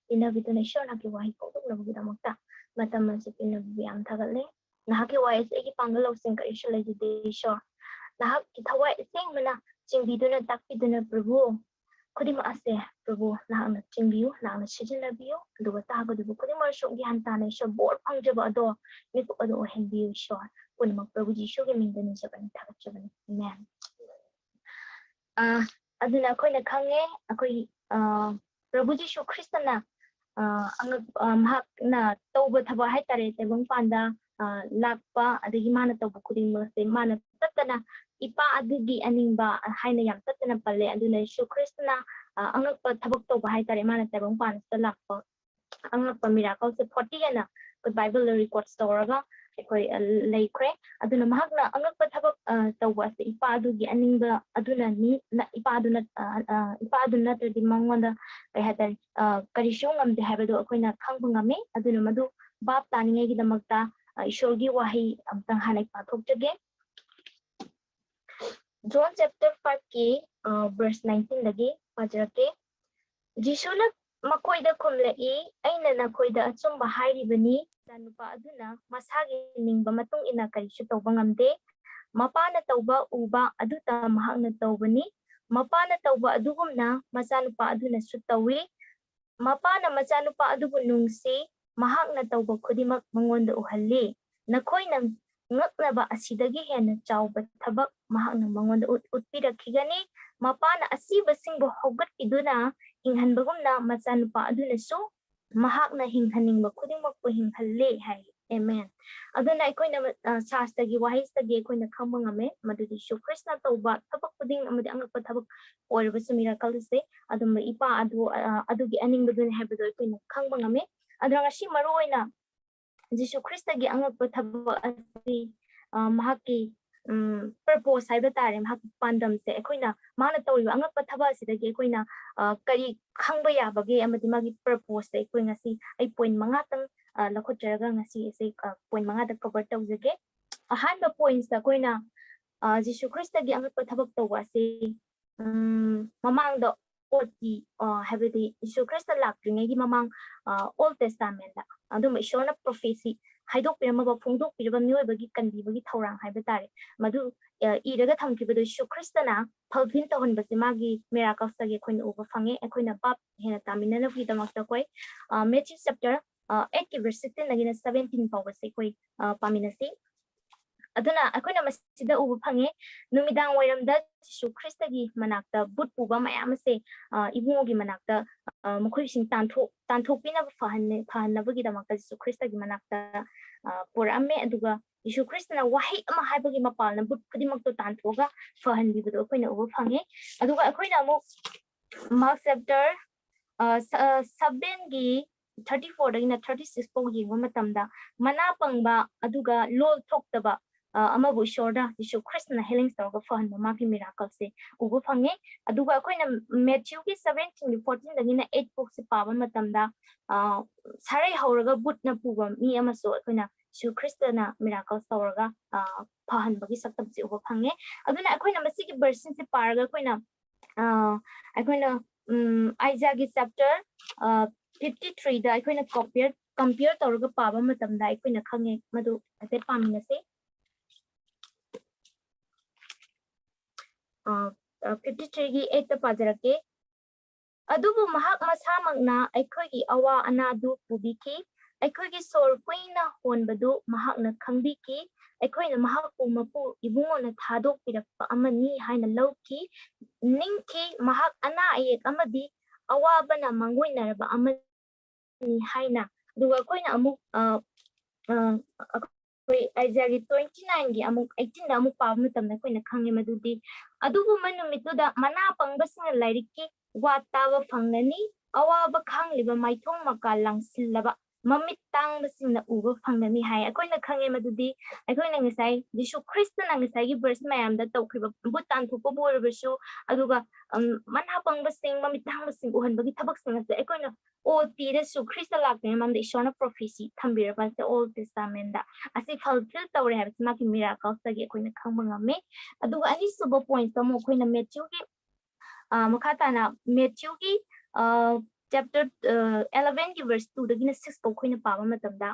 ꯄꯤꯅꯕꯤꯗꯨꯅ ꯏꯁꯣꯔ ꯅꯍꯥꯛꯀꯤ ꯋꯥꯍꯩ ꯐꯣꯡꯗꯣꯛꯅꯕꯒꯤꯗꯃꯛꯇ ꯃꯇꯝ ꯑꯁꯤ ꯄꯤꯅꯕꯤꯕ ꯌꯥꯝ ꯊꯥꯒꯠꯂꯦ꯫ ꯅꯍꯥꯛꯀꯤ ꯋꯥꯍꯩꯁꯦ ꯑꯩꯒꯤ ꯄꯥꯡꯒꯜ ꯂꯧꯁꯤꯡ ꯀꯔꯤꯁꯨ ꯂꯩꯖꯗꯦ ꯏꯁꯣꯔ꯫ ꯅꯍꯥꯛꯀꯤ ꯊꯋꯥꯏ ꯑꯁꯦꯡꯕꯅ ꯆꯤꯡꯕꯤꯗꯨꯅ ꯇꯥꯛꯄꯤꯗꯨꯅ ꯄ꯭ꯔꯚꯨ, ꯈꯨꯗꯤꯡꯃꯛ ꯑꯁꯦ ꯄ꯭ꯔꯚꯨ ꯅꯍꯥꯛꯅ ꯆꯤꯡꯕꯤꯌꯨ, ꯅꯍꯥꯛꯅ ꯁꯤꯖꯤꯟꯅꯕꯤꯌꯨ, ꯑꯗꯨꯒ ꯇꯥꯒꯗꯧꯔꯤꯕ ꯈꯨꯗꯤꯡꯃꯛꯁꯨ ꯒ꯭ꯌꯥꯟ ꯇꯥꯅ ꯏꯁꯣꯔ ꯕꯣꯔ ꯐꯪꯖꯕ ꯑꯗꯣ ꯃꯤꯀꯨꯞ ꯑꯗꯨ ꯑꯣꯏꯍꯟꯕꯤꯌꯨ ꯏꯁꯣꯔ꯫ ꯄꯨꯝꯅꯃꯛ ꯄ꯭ꯔꯚꯨ ꯖꯤꯁꯨꯒꯤ ꯃꯤꯡꯗ ꯅꯤꯖꯕꯅꯤ, ꯊꯥꯒꯠꯆꯕꯅꯤ꯫ ꯑꯃꯦꯟ꯫ ꯑ, ꯑꯗꯨꯅ ꯑꯩꯈꯣꯏꯅ ꯈꯪꯉꯦ, ꯑꯩꯈꯣꯏ, ꯑ, ꯄ꯭ꯔꯚꯨ ꯖꯤꯁꯨ ꯈ꯭ꯔꯤꯁꯇꯅ, ꯑ, ꯑꯉꯛ-, ꯑ, ꯃꯍꯥꯛꯅ ꯇꯧꯕ ꯊꯕꯛ ꯍꯥꯏꯇꯥꯔꯦ, ꯇꯥꯏꯕꯪꯄꯥꯟꯗ, ꯑ, ꯂꯥꯛꯄ, ꯑꯗꯒꯤ ꯃꯥꯅ ꯇꯧꯕ ꯈꯨꯗꯤꯡꯃꯛꯁꯦ ꯃꯥꯅ ꯇꯠꯇꯅ ꯏꯄꯥ ꯑꯗꯨꯒꯤ ꯑꯅꯤꯡꯕ ꯍꯥꯏꯅ ꯌꯥꯝ ꯇꯠꯇꯅ ꯄꯜꯂꯦ꯫ ꯑꯗꯨꯅ ꯖꯤꯁꯨ ꯈ꯭ꯔꯤꯁꯇꯅ, ꯑ, ꯑꯉꯛꯄ ꯊꯕꯛ ꯇꯧꯕ ꯍꯥꯏꯇꯥꯔꯦ, ꯃꯥꯅ ꯇꯥꯏꯕꯪꯄꯥꯟꯁꯤꯗ ꯂꯥꯛꯄ ꯑꯉꯛꯄ miracleꯁꯦ forty ꯑꯅ ꯑꯩꯈꯣꯏ Bibleꯗ records ꯇꯧꯔꯒ ꯑꯩꯈꯣꯏ, ꯑ, ꯂꯩꯈ꯭ꯔꯦ꯫ ꯑꯗꯨꯅ ꯃꯍꯥꯛꯅ ꯑꯉꯛꯄ ꯊꯕꯛ, ꯑ, ꯇꯧꯕ ꯑꯁꯤ ꯏꯄꯥ ꯑꯗꯨꯒꯤ ꯑꯅꯤꯡꯕ ꯑꯗꯨꯅꯅꯤ, ꯅ-, ꯏꯄꯥ ꯑꯗꯨꯅ, ꯑ, ꯑ, ꯏꯄꯥ ꯑꯗꯨ ꯅꯠꯇ꯭ꯔꯗꯤ ꯃꯉꯣꯟꯗ ꯀꯩ ꯍꯥꯏꯇꯥꯔꯦ, ꯑ, ꯀꯔꯤꯁꯨ ꯉꯝꯗꯦ ꯍꯥꯏꯕꯗꯨ ꯑꯩꯈꯣꯏꯅ ꯈꯪꯕ ꯉꯝꯃꯤ꯫ ꯑꯗꯨꯅ ꯃꯗꯨ ꯚꯥꯞ ꯇꯥꯅꯤꯡꯉꯥꯏꯒꯤꯗꯃꯛꯇ ꯑ, ꯏꯁꯣꯔꯒꯤ ꯋꯥꯍꯩ ꯑꯝꯇꯪ ꯍꯥꯟꯅ ꯑꯩ ꯄꯥꯊꯣꯛꯆꯒꯦ꯫ John chapter five ꯀꯤ, ꯑ, verse nineteen ꯗꯒꯤ ꯄꯥꯖꯔꯛꯀꯦ꯫ ꯖꯤꯁꯨꯅ ꯃꯈꯣꯏꯗ ꯈꯨꯝꯂꯛꯏ, "ꯑꯩꯅ ꯅꯈꯣꯏꯗ ꯑꯆꯨꯝꯕ ꯍꯥꯏꯔꯤꯕꯅꯤ, ꯃꯆꯥꯅꯨꯄꯥ ꯑꯗꯨꯅ ꯃꯁꯥꯒꯤ ꯅꯤꯡꯕ ꯃꯇꯨꯡ ꯏꯟꯅ ꯀꯔꯤꯁꯨ ꯇꯧꯕ ꯉꯝꯗꯦ꯫ ꯃꯄꯥꯅ ꯇꯧꯕ ꯎꯕ ꯑꯗꯨꯇ ꯃꯍꯥꯛꯅ ꯇꯧꯕꯅꯤ꯫ ꯃꯄꯥꯅ ꯇꯧꯕ ꯑꯗꯨꯒꯨꯝꯅ ꯃꯆꯥꯅꯨꯄꯥ ꯑꯗꯨꯅꯁꯨ ꯇꯧꯏ꯫ ꯃꯄꯥꯅ ꯃꯆꯥꯅꯨꯄꯥ ꯑꯗꯨꯕꯨ ꯅꯨꯡꯁꯤ, ꯃꯍꯥꯛꯅ ꯇꯧꯕ ꯈꯨꯗꯤꯡꯃꯛ ꯃꯉꯣꯟꯗ ꯎꯍꯜꯂꯤ꯫ ꯅꯈꯣꯏꯅ ꯉꯛꯅꯕ ꯑꯁꯤꯗꯒꯤ ꯍꯦꯟꯅ ꯆꯥꯎꯕ ꯊꯕꯛ ꯃꯍꯥꯛꯅ ꯃꯉꯣꯟꯗ ꯎꯠ-, ꯎꯠꯄꯤꯔꯛꯈꯤꯒꯅꯤ꯫ ꯃꯄꯥꯅ ꯑꯁꯤꯕꯁꯤꯡꯕꯨ ꯍꯧꯒꯠꯄꯤꯗꯨꯅ ꯍꯤꯡꯍꯟꯕꯒꯨꯝꯅ ꯃꯆꯥꯅꯨꯄꯥ ꯑꯗꯨꯅꯁꯨ ꯃꯍꯥꯛꯅ ꯍꯤꯡꯍꯟꯅꯤꯡꯕ ꯈꯨꯗꯤꯡꯃꯛꯄꯨ ꯍꯤꯡꯍꯜꯂꯤ" ꯍꯥꯏ꯫ ꯑꯦꯃꯦꯟ꯫ ꯑꯗꯨꯅ ꯑꯩꯈꯣꯏꯅ, ꯑ, ꯁꯥꯁꯇ꯭ꯔꯒꯤ ꯋꯥꯍꯩꯁꯤꯗꯒꯤ ꯑꯩꯈꯣꯏꯅ ꯈꯪꯕ ꯉꯝꯃꯦ, ꯃꯗꯨꯗꯤ ꯖꯤꯁꯨ ꯈ꯭ꯔꯤꯁꯅ ꯇꯧꯕ ꯊꯕꯛ ꯈꯨꯗꯤꯡ ꯑꯃꯗꯤ ꯑꯉꯛꯄ ꯊꯕꯛ ꯑꯣꯏꯔꯕꯁꯨ, miracle ꯁꯦ ꯑꯗꯨꯝꯕ ꯏꯄꯥ ꯑꯗꯨ, ꯑ, ꯑꯗꯨꯒꯤ ꯑꯅꯤꯡꯕꯗꯨꯅꯤ ꯍꯥꯏꯕꯗꯣ ꯑꯩꯈꯣꯏꯅ ꯈꯪꯕ ꯉꯝꯃꯤ꯫ ꯑꯗꯨꯅ ꯉꯁꯤ ꯃꯔꯨ ꯑꯣꯏꯅ ꯖꯤꯁꯨ ꯈ꯭ꯔꯤꯁꯇꯒꯤ ꯑꯉꯛꯄ ꯊꯕꯛ ꯑꯁꯤ, ꯑ, ꯃꯍꯥꯛꯀꯤ, ꯎꯝ, purpose ꯍꯥꯏꯕ ꯇꯥꯔꯦ, ꯃꯍꯥꯛꯀꯤ ꯄꯥꯟꯗꯝꯁꯦ ꯑꯩꯈꯣꯏꯅ, ꯃꯥꯅ ꯇꯧꯔꯤꯕ ꯑꯉꯛꯄ ꯊꯕꯛ ꯑꯁꯤꯗꯒꯤ ꯑꯩꯈꯣꯏꯅ, ꯑ, ꯀꯔꯤ ꯈꯪꯕ ꯌꯥꯕꯒꯦ ꯑꯃꯗꯤ ꯃꯥꯒꯤ purpose ꯁꯦ ꯑꯩꯈꯣꯏ ꯉꯁꯤ ꯑꯩ point ꯃꯉꯥꯇꯪ, ꯑ, ꯂꯧꯈꯠꯆꯔꯒ ꯉꯁꯤ ꯑꯩꯁꯦ, ꯑ, point ꯃꯉꯥꯗ cover ꯇꯧꯖꯒꯦ꯫ ꯑꯍꯥꯟꯕ points ꯇ ꯑꯩꯈꯣꯏꯅ, ꯑ, ꯖꯤꯁꯨ ꯈ꯭ꯔꯤꯁꯇꯒꯤ ꯑꯉꯛꯄ ꯊꯕꯛ ꯇꯧꯕ ꯑꯁꯤ, ꯎꯝ, ꯃꯃꯥꯡꯗ ꯄꯣꯠꯀꯤ, ꯑ, ꯍꯥꯏꯕꯗꯤ ꯖꯤꯁꯨ ꯈ꯭ꯔꯤꯁꯇ ꯂꯥꯛꯇ꯭ꯔꯤꯉꯩꯒꯤ ꯃꯃꯥꯡ, ꯑ, Old Testament ꯇ ꯑꯗꯨꯝꯕ ꯏꯁꯣꯔꯅ prophecy ꯍꯥꯏꯗꯣꯛꯄꯤꯔꯝꯃꯕ, ꯐꯣꯡꯗꯣꯛꯄꯤꯔꯕ ꯃꯤꯑꯣꯏꯕꯒꯤ ꯀꯟꯕꯤꯕꯒꯤ ꯊꯧꯔꯥꯡ ꯍꯥꯏꯕ ꯇꯥꯔꯦ, ꯃꯗꯨ, ꯑ, ꯏꯔꯒ ꯊꯝꯈꯤꯕꯗꯣ ꯖꯤꯁꯨ ꯈ꯭ꯔꯤꯁꯇꯅ fulfill ꯇꯧꯍꯟꯕꯁꯦ ꯃꯥꯒꯤ miracle ꯇꯒꯤ ꯑꯩꯈꯣꯏꯅ ꯎꯕ ꯐꯪꯉꯦ꯫ ꯑꯩꯈꯣꯏꯅ ꯚꯥꯞ ꯍꯦꯟꯅ ꯇꯥꯃꯤꯟꯅꯅꯕꯒꯤꯗꯃꯛꯇ ꯑꯩꯈꯣꯏ, ꯑ, Matthew chapter, ꯑ, eight ꯀꯤ verse sixteen ꯗꯒꯤꯅ seventeen ꯐꯥꯎꯕꯁꯦ ꯑꯩꯈꯣꯏ, ꯑ, ꯄꯥꯃꯤꯟꯅꯁꯤ꯫ ꯑꯗꯨꯅ ꯑꯩꯈꯣꯏꯅ ꯃꯁꯤꯗ ꯎꯕ ꯐꯪꯉꯦ, ꯅꯨꯃꯤꯗꯥꯡ ꯋꯥꯏꯔꯝꯗ ꯖꯤꯁꯨ ꯈ꯭ꯔꯤꯁꯇꯒꯤ ꯃꯅꯥꯛꯇ ꯚꯨꯠ ꯄꯨꯕ ꯃꯌꯥꯝ ꯑꯁꯦ, ꯑ, ꯏꯕꯨꯡꯉꯣꯒꯤ ꯃꯅꯥꯛꯇ, ꯑ, ꯃꯈꯣꯏꯁꯤꯡ ꯇꯥꯟꯊꯣꯛ-, ꯇꯥꯟꯊꯣꯛꯄꯤꯅꯕ ꯐꯍꯟ-, ꯐꯍꯟꯅꯕꯒꯤꯗꯃꯛꯇ ꯖꯤꯁꯨ ꯈ꯭ꯔꯤꯁꯇꯒꯤ ꯃꯅꯥꯛꯇ, ꯑ, ꯄꯨꯔꯛꯑꯝꯃꯦ꯫ ꯑꯗꯨꯒ ꯖꯤꯁꯨ ꯈ꯭ꯔꯤꯁꯇꯅ ꯋꯥꯍꯩ ꯑꯃ ꯍꯥꯏꯕꯒꯤ ꯃꯄꯥꯜꯅ ꯚꯨꯠ ꯈꯨꯗꯤꯡꯃꯛꯇꯣ ꯇꯥꯟꯊꯣꯛꯑꯒ ꯐꯍꯟꯕꯤꯕꯗꯣ ꯑꯩꯈꯣꯏꯅ ꯎꯕ ꯐꯪꯉꯦ꯫ ꯑꯗꯨꯒ ꯑꯩꯈꯣꯏꯅ ꯑꯃꯨꯛ Mark chapter, ꯑ, ꯁ-, ꯑ, seven ꯒꯤ thirty four ꯗꯒꯤꯅ thirty six ꯐꯥꯎ ꯌꯦꯡꯕ ꯃꯇꯝꯗ ꯃꯅꯥ ꯄꯪꯕ ꯑꯗꯨꯒ ꯂꯣꯜ ꯊꯣꯛꯇꯕ, ꯑ, ꯑꯃꯕꯨ ꯏꯁꯣꯔꯗ ꯖꯤꯁꯨ ꯈ꯭ꯔꯤꯁꯇꯅ healings ꯇꯧꯔꯒ ꯐꯍꯟꯕ ꯃꯥꯒꯤ miracle ꯁꯦ ꯎꯕ ꯐꯪꯉꯦ꯫ ꯑꯗꯨꯒ ꯑꯩꯈꯣꯏꯅ Matthew ꯒꯤ seventeen ꯒꯤ fourteen ꯗꯒꯤꯅ eight ꯐꯥꯎꯁꯦ ꯄꯥꯕ ꯃꯇꯝꯗ, ꯑ, ꯁꯥꯔꯩ ꯍꯧꯔꯒ ꯚꯨꯠꯅ ꯄꯨꯕ ꯃꯤ ꯑꯃꯁꯨ ꯑꯩꯈꯣꯏꯅ ꯖꯤꯁꯨ ꯈ꯭ꯔꯤꯁꯇꯅ ꯃꯤꯔꯥꯀꯜꯁ ꯇꯧꯔꯒ ꯐꯍꯟꯕꯒꯤ ꯁꯛꯇꯝꯁꯤ ꯎꯕ ꯐꯪꯉꯦ꯫ ꯑꯗꯨꯅ ꯑꯩꯈꯣꯏꯅ ꯃꯁꯤꯒꯤ ꯚꯔꯁꯁꯤꯡꯁꯦ ꯄꯥꯔꯒ ꯑꯩꯈꯣꯏꯅ ꯑꯩꯈꯣꯏꯅ ꯑꯥꯏꯖꯥꯒꯤ ꯆꯦꯞꯇꯔ ꯐꯤꯐꯇꯤ ꯊ꯭ꯔꯤꯗ ꯑꯩꯈꯣꯏꯅ ꯀꯝꯄꯤꯌꯔ ꯀꯝꯄꯤꯌꯔ ꯇꯧꯔꯒ ꯄꯥꯕ ꯃꯇꯝꯗ ꯑꯩꯈꯣꯏꯅ ꯈꯪꯉꯦ꯫ ꯃꯗꯨ ꯍꯥꯏꯐꯦꯠ ꯄꯥꯃꯤꯟꯅꯁꯦ꯫ ꯐꯤꯐꯇꯤ ꯊ꯭ꯔꯤꯒꯤ ꯑꯩꯠꯇ ꯄꯥꯖꯔꯛꯀꯦ꯫ ꯑꯗꯨꯕꯨ ꯃꯍꯥꯛ ꯃꯁꯥꯃꯛꯅ ꯑꯩꯈꯣꯏꯒꯤ ꯑꯋꯥ ꯑꯅꯥꯗꯨ ꯄꯨꯕꯤꯈꯤ, ꯑꯩꯈꯣꯏꯒꯤ ꯁꯣꯔ ꯀꯨꯏꯅ ꯍꯣꯟꯕꯗꯨ ꯃꯍꯥꯛꯅ ꯈꯪꯕꯤꯈꯤ꯫ ꯑꯩꯈꯣꯏꯅ ꯃꯍꯥꯛꯄꯨ ꯃꯄꯨ ꯏꯕꯨꯡꯉꯣꯅ ꯊꯥꯗꯣꯛꯄꯤꯔꯛꯄ ꯑꯃꯅꯤ ꯍꯥꯏꯅ ꯂꯧꯈꯤ, ꯅꯤꯡꯈꯤ꯫ ꯃꯍꯥꯛ ꯑꯅꯥ ꯑꯌꯦꯛ ꯑꯃꯗꯤ ꯑꯋꯥꯕꯅ ꯃꯥꯡꯑꯣꯏꯅꯔꯕ ꯑꯃꯅꯤ ꯍꯥꯏꯅ꯫ ꯑꯗꯨꯒ ꯑꯩꯈꯣꯏꯅ ꯑꯃꯨꯛ ꯑꯩꯈꯣꯏ ꯑꯥꯏꯖꯥꯒꯤ ꯇ꯭ꯋꯦꯟꯇꯤ ꯅꯥꯏꯟꯒꯤ ꯑꯃꯨꯛ ꯑꯩꯠꯇꯤꯟꯗ ꯑꯃꯨꯛ ꯄꯥꯕ ꯃꯇꯝꯗ ꯑꯩꯈꯣꯏꯅ ꯈꯪꯉꯦ ꯃꯗꯨꯗꯤ, ꯑꯗꯨꯒꯨꯝꯕ ꯅꯨꯃꯤꯠꯇꯨꯗ ꯃꯅꯥ ꯄꯪꯕꯁꯤꯡꯅ ꯂꯥꯏꯔꯤꯛꯀꯤ ꯋꯥ ꯇꯥꯕ ꯐꯪꯒꯅꯤ, ꯑꯋꯥꯕ ꯈꯥꯡꯂꯤꯕ ꯃꯥꯏꯊꯣꯡ ꯃꯀꯥ ꯂꯥꯡꯁꯤꯜꯂꯕ ꯃꯃꯤꯠ ꯇꯥꯡꯕꯁꯤꯡꯅ ꯎꯕ ꯐꯪꯒꯅꯤ ꯍꯥꯏ꯫ ꯑꯩꯈꯣꯏꯅ ꯈꯪꯉꯦ ꯃꯗꯨꯗꯤ ꯑꯩꯈꯣꯏꯅ ꯉꯁꯥꯏ ꯖꯤꯁꯨ ꯈ꯭ꯔꯤꯁꯇꯅ ꯉꯁꯥꯏꯒꯤ ꯚꯔꯁ ꯃꯌꯥꯝꯗ ꯇꯧꯈ꯭ꯔꯤꯕ ꯚꯨꯠ ꯇꯥꯟꯊꯣꯛꯄꯕꯨ ꯑꯣꯏꯔꯕꯁꯨ, ꯑꯗꯨꯒ ꯃꯅꯥ ꯄꯪꯕꯁꯤꯡ, ꯃꯃꯤꯠ ꯇꯥꯡꯕꯁꯤꯡ ꯎꯍꯟꯕꯒꯤ ꯊꯕꯛꯁꯤꯡ ꯑꯁꯦ ꯑꯩꯈꯣꯏꯅ ꯑꯣꯜ ꯇꯤꯗꯁꯨ ꯈ꯭ꯔꯤꯁꯇ ꯂꯥꯛꯇ꯭ꯔꯤꯉꯩ ꯃꯃꯥꯡꯗ ꯏꯁꯣꯔꯅ ꯄ꯭ꯔꯣꯐꯦꯁꯤ ꯊꯝꯕꯤꯔꯕ ꯑꯁꯦ ꯑꯣꯜ ꯇꯦꯁꯇꯥꯃꯦꯟꯗ ꯑꯁꯤ ꯐꯜꯐꯤꯜ ꯇꯧꯔꯦ ꯍꯥꯏꯕꯁꯤ ꯃꯥꯒꯤ ꯃꯤꯔꯥꯀꯜꯁꯇꯒꯤ ꯑꯩꯈꯣꯏꯅ ꯈꯪꯕ ꯉꯝꯃꯤ꯫ ꯑꯗꯨꯒ ꯑꯅꯤꯁꯨꯕ ꯄꯣꯏꯟꯠꯇ ꯑꯃꯨꯛ ꯑꯩꯈꯣꯏꯅ ꯃꯦꯊ꯭ꯌꯨꯒꯤ ꯃꯈꯥ ꯇꯥꯅ ꯃꯦꯊ꯭ꯌꯨꯒꯤ ꯆꯦꯞꯇꯔ ꯑꯦꯂꯚꯦꯟꯒꯤ ꯚꯔꯁ ꯇꯨꯗꯒꯤꯅ ꯁꯤꯛꯁ ꯐꯥꯎ ꯑꯩꯈꯣꯏꯅ ꯄꯥꯕ ꯃꯇꯝꯗ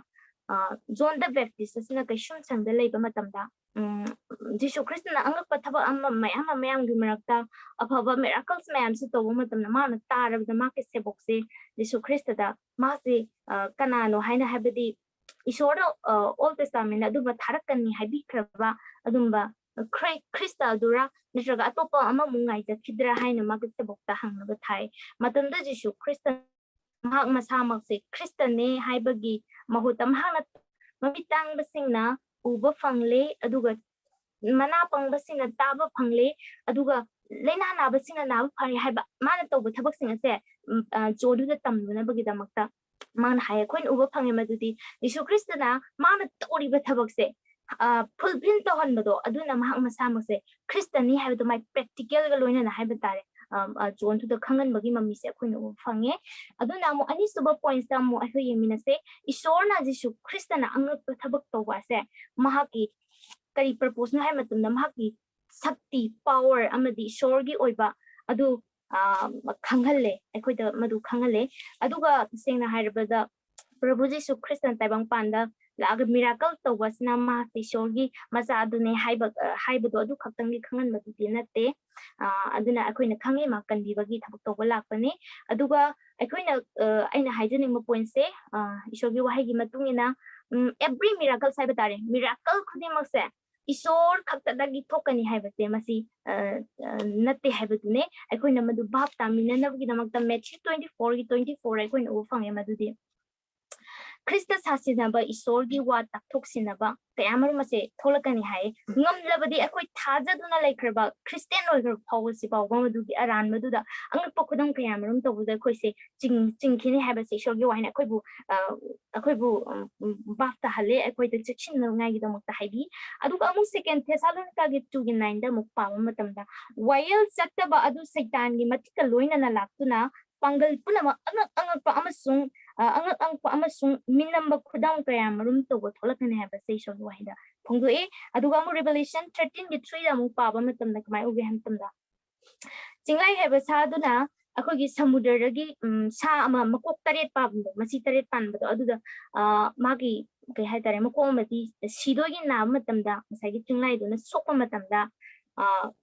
ꯖꯣꯟ ꯗ ꯕꯦꯞꯇꯤꯁ ꯑꯁꯤꯅ ꯀꯩꯁꯨꯝꯁꯪꯗ ꯂꯩꯕ ꯃꯇꯝꯗ ꯖꯤꯁꯨ ꯈ꯭ꯔꯤꯁꯇꯅ ꯑꯉꯛꯄ ꯊꯕꯛ ꯑꯃ ꯃꯌꯥꯝ ꯑꯃ ꯃꯌꯥꯝꯒꯤ ꯃꯔꯛꯇ ꯑꯐꯕ ꯃꯤꯔꯥꯀꯜꯁ ꯃꯌꯥꯝꯁꯤ ꯇꯧꯕ ꯃꯇꯝꯗ ꯃꯥꯅ ꯇꯥꯔꯕꯗ ꯃꯥꯒꯤ ꯁꯦꯕꯣꯛꯁꯦ ꯖꯤꯁꯨ ꯈ꯭ꯔꯤꯁꯇꯗ ꯃꯥꯁꯦ ꯀꯅꯥꯅꯣ ꯍꯥꯏꯅ, ꯍꯥꯏꯕꯗꯤ ꯏꯁꯣꯔꯅ ꯑꯣꯜ ꯇꯦꯁꯇꯥꯃꯦꯟꯗ ꯑꯗꯨꯝꯕ ꯊꯥꯔꯛꯀꯅꯤ ꯍꯥꯏꯕꯤꯈ꯭ꯔꯕ ꯑꯗꯨꯝꯕ ꯈ꯭ꯔꯤꯁꯇ ꯑꯗꯨꯔꯥ ꯅꯠꯇ꯭ꯔꯒ ꯑꯇꯣꯞꯄ ꯑꯃꯃꯨꯛ ꯉꯥꯏꯖꯈꯤꯗ꯭ꯔꯥ ꯍꯥꯏꯅ ꯃꯥꯒꯤ ꯁꯦꯕꯣꯛꯇ ꯍꯪꯅꯕ ꯊꯥꯏ꯫ ꯃꯇꯝꯗ ꯖꯤꯁꯨ ꯈ꯭ꯔꯤꯁꯇ ꯃꯍꯥꯛ ꯃꯁꯥꯃꯛꯁꯦ ꯈ꯭ꯔꯤꯁꯇꯅꯦ ꯍꯥꯏꯕꯒꯤ ꯃꯍꯨꯠꯇ ꯃꯍꯥꯛꯅ ꯃꯃꯤꯠ ꯇꯥꯡꯕꯁꯤꯡꯅ ꯎꯕ ꯐꯪꯂꯦ, ꯑꯗꯨꯒ ꯃꯅꯥ ꯄꯪꯕꯁꯤꯡꯅ ꯇꯥꯕ ꯐꯪꯂꯦ, ꯑꯗꯨꯒ ꯂꯥꯏꯅꯥ ꯅꯥꯕꯁꯤꯡꯅ ꯅꯥꯕ ꯐꯔꯦ ꯍꯥꯏꯕ ꯃꯥꯅ ꯇꯧꯕ ꯊꯕꯛꯁꯤꯡ ꯑꯁꯦ ꯖꯣꯟꯗꯨꯗ ꯇꯝꯅꯅꯕꯒꯤꯗꯃꯛꯇ ꯃꯥꯅ ꯍꯥꯏ꯫ ꯑꯩꯈꯣꯏꯅ ꯎꯕ ꯐꯪꯉꯦ ꯃꯗꯨꯗꯤ ꯖꯤꯁꯨ ꯈ꯭ꯔꯤꯁꯇꯅ ꯃꯥꯅ ꯇꯧꯔꯤꯕ ꯊꯕꯛꯁꯦ ꯐꯨꯜꯐꯤꯜ ꯇꯧꯍꯟꯕꯗꯣ ꯑꯗꯨꯅ ꯃꯍꯥꯛ ꯃꯁꯥꯃꯛꯁꯦ ꯈ꯭ꯔꯤꯁꯇꯅꯤ ꯍꯥꯏꯕꯗꯣ ꯃꯥꯏ ꯄ꯭ꯔꯦꯛꯇꯤꯀꯦꯜꯒ ꯂꯣꯏꯅꯅ ꯍꯥꯏꯕ ꯇꯥꯔꯦ꯫ ꯑ, ꯑ, ꯖꯣꯟꯗꯨꯗ ꯈꯪꯍꯟꯕꯒꯤ ꯃꯃꯤꯁꯦ ꯑꯩꯈꯣꯏꯅ ꯎꯕ ꯐꯪꯉꯦ꯫ ꯑꯗꯨꯅ ꯑꯃꯨꯛ ꯑꯅꯤꯁꯨꯕ ꯄꯣꯏꯟꯠꯁꯇ ꯑꯃꯨꯛ ꯑꯩꯈꯣꯏ ꯌꯦꯡꯃꯤꯟꯅꯁꯦ꯫ ꯏꯁꯣꯔꯅ ꯖꯤꯁꯨ ꯈ꯭ꯔꯤꯁꯇꯅ ꯑꯉꯛꯄ ꯊꯕꯛ ꯇꯧꯕ ꯑꯁꯦ ꯃꯍꯥꯛꯀꯤ ꯀꯔꯤ ꯄꯔꯄꯣꯁꯅꯣ ꯍꯥꯏꯕ ꯃꯇꯝꯗ ꯃꯍꯥꯛꯀꯤ ꯁꯛꯇꯤ, ꯄꯥꯋꯔ ꯑꯃꯗꯤ ꯏꯁꯣꯔꯒꯤ ꯑꯣꯏꯕ ꯑꯗꯨ, ꯑ, ꯈꯪꯍꯜꯂꯦ, ꯑꯩꯈꯣꯏꯗ ꯃꯗꯨ ꯈꯪꯍꯜꯂꯦ꯫ ꯑꯗꯨꯒ ꯇꯁꯦꯡꯅ ꯍꯥꯏꯔꯕꯗ ꯄ꯭ꯔꯚꯨ ꯖꯤꯁꯨ ꯈ꯭ꯔꯤꯁꯇꯅ ꯇꯥꯏꯕꯪꯄꯥꯟꯗ ꯂꯥꯛꯑꯒ ꯃꯤꯔꯥꯀꯜ ꯇꯧꯕ ꯑꯁꯤꯅ ꯃꯍꯥꯛꯁꯦ ꯏꯁꯣꯔꯒꯤ ꯃꯆꯥ ꯑꯗꯨꯅꯦ ꯍꯥꯏꯕ, ꯑ, ꯍꯥꯏꯕꯗꯣ ꯑꯗꯨ ꯈꯛꯇꯪꯒꯤ ꯈꯪꯍꯟꯕꯗꯨꯗꯤ ꯅꯠꯇꯦ꯫ ꯑ, ꯑꯗꯨꯅ ꯑꯩꯈꯣꯏꯅ ꯈꯪꯉꯤ ꯃꯥ ꯀꯟꯕꯤꯕꯒꯤ ꯊꯕꯛ ꯇꯧꯕ ꯂꯥꯛꯄꯅꯤ꯫ ꯑꯗꯨꯒ ꯑꯩꯈꯣꯏꯅ, ꯑ, ꯑꯩꯅ ꯍꯥꯏꯖꯅꯤꯡꯕ ꯄꯣꯏꯟꯠꯁꯦ, ꯑ, ꯏꯁꯣꯔꯒꯤ ꯋꯥꯍꯩꯒꯤ ꯃꯇꯨꯡ ꯏꯟꯅ, ꯎꯝ, every miracles ꯍꯥꯏꯕ ꯇꯥꯔꯦ, ꯃꯤꯔꯥꯀꯜ ꯈꯨꯗꯤꯡꯃꯛꯁꯦ ꯏꯁꯣꯔ ꯈꯛꯇꯗꯒꯤ ꯊꯣꯛꯀꯅꯤ ꯍꯥꯏꯕꯁꯦ ꯃꯁꯤ, ꯑ, ꯑ, ꯅꯠꯇꯦ ꯍꯥꯏꯕꯗꯨꯅꯦ꯫ ꯑꯩꯈꯣꯏꯅ ꯃꯗꯨ ꯚꯥꯞ ꯇꯥꯃꯤꯟꯅꯅꯕꯒꯤꯗꯃꯛꯇ ꯃꯦꯊ꯭ꯌꯨ ꯇ꯭ꯋꯦꯟꯇꯤ ꯐꯣꯔꯒꯤ ꯇ꯭ꯋꯦꯟꯇꯤ ꯐꯣꯔ ꯑꯩꯈꯣꯏꯅ ꯎꯕ ꯐꯪꯉꯦ꯫ ꯃꯗꯨꯗꯤ ꯈ꯭ꯔꯤꯁꯇ ꯁꯥꯁꯤꯟꯅꯕ, ꯏꯁꯣꯔꯒꯤ ꯋꯥ ꯇꯥꯛꯊꯣꯛꯁꯤꯟꯅꯕ ꯀꯌꯥ ꯃꯔꯨꯝ ꯑꯁꯦ ꯊꯣꯛꯂꯛꯀꯅꯤ ꯍꯥꯏ꯫ ꯉꯝꯂꯕꯗꯤ ꯑꯩꯈꯣꯏ ꯊꯥꯖꯗꯨꯅ ꯂꯩꯈ꯭ꯔꯕ ꯈ꯭ꯔꯤꯁꯇꯤꯌꯥꯟ ꯑꯣꯏꯈ꯭ꯔꯕ ꯐꯥꯎꯕꯁꯤ ꯐꯥꯎꯕ ꯃꯗꯨꯒꯤ ꯑꯔꯥꯟꯕꯗꯨꯗ ꯑꯉꯛꯄ ꯈꯨꯗꯝ ꯀꯌꯥ ꯃꯔꯨꯝ ꯇꯧꯕꯗ ꯑꯩꯈꯣꯏꯁꯦ ꯆꯤꯡ-, ꯆꯤꯡꯈꯤꯅꯤ ꯍꯥꯏꯕꯁꯦ ꯏꯁꯣꯔꯒꯤ ꯋꯥꯍꯩꯅ ꯑꯩꯈꯣꯏꯕꯨ, ꯑ, ꯑꯩꯈꯣꯏꯕꯨ, ꯎꯝ, ꯎꯝ, ꯚꯥꯞ ꯇꯥꯍꯜꯂꯦ, ꯑꯩꯈꯣꯏꯗ ꯆꯦꯛꯁꯤꯟꯅꯉꯥꯏꯒꯤꯗꯃꯛꯇ ꯍꯥꯏꯕꯤ꯫ ꯑꯗꯨꯒ ꯑꯃꯨꯛ ꯁꯦꯀꯦꯟ ꯊꯦꯁꯥꯂꯣꯅꯤꯀꯥꯒꯤ ꯇꯨꯒꯤ ꯅꯥꯏꯟꯗ ꯑꯃꯨꯛ ꯄꯥꯕ ꯃꯇꯝꯗ, ꯋꯥꯌꯦꯜ ꯆꯠꯇꯕ ꯑꯗꯨ ꯁꯩꯇꯥꯟꯒꯤ ꯃꯇꯤꯛꯀ ꯂꯣꯏꯅꯅ ꯂꯥꯛꯇꯨꯅ ꯄꯥꯡꯒꯜ ꯄꯨꯝꯅꯃꯛ ꯑꯉꯛ ꯑꯉꯛꯄ ꯑꯃꯁꯨꯡ, ꯑ, ꯑꯉꯛ ꯑꯉꯛꯄ ꯑꯃꯁꯨꯡ ꯃꯤꯅꯝꯕ ꯈꯨꯗꯝ ꯀꯌꯥ ꯃꯔꯨꯝ ꯇꯧꯕ ꯊꯣꯛꯂꯛꯀꯅꯤ ꯍꯥꯏꯕꯁꯦ ꯏꯁꯣꯔꯒꯤ ꯋꯥꯍꯩꯗ ꯐꯣꯡꯗꯣꯛꯑꯦ꯫ ꯑꯗꯨꯒ ꯑꯃꯨꯛ ꯔꯤꯚꯦꯂꯦꯁꯟ ꯊꯥꯔꯇꯤꯟꯒꯤ ꯊ꯭ꯔꯤꯗ ꯑꯃꯨꯛ ꯄꯥꯕ ꯃꯇꯝꯗ ꯀꯃꯥꯏꯅ ꯎꯒꯦ ꯍꯥꯏꯕ ꯃꯇꯝꯗ, ꯆꯤꯡꯂꯥꯏ ꯍꯥꯏꯕ ꯁꯥꯗꯨꯅ ꯑꯩꯈꯣꯏꯒꯤ ꯁꯃꯨꯗ꯭ꯔꯗꯒꯤ, ꯎꯝ, ꯁꯥ ꯑꯃ ꯃꯀꯣꯛ ꯇꯔꯦꯠ ꯄꯥꯟꯕꯗꯣ, ꯃꯆꯤ ꯇꯔꯦꯠ ꯄꯥꯟꯕꯗꯣ, ꯑꯗꯨꯗ, ꯑ, ꯃꯥꯒꯤ, ꯀꯩ ꯍꯥꯏꯇꯥꯔꯦ, ꯃꯀꯣꯛ ꯑꯃꯗꯤ ꯁꯤꯗꯣꯏꯒꯤ ꯅꯥꯕ ꯃꯇꯝꯗ ꯉꯁꯥꯏꯒꯤ ꯆꯤꯡꯂꯥꯏꯗꯨꯅ ꯁꯣꯛꯄ ꯃꯇꯝꯗ, ꯑ,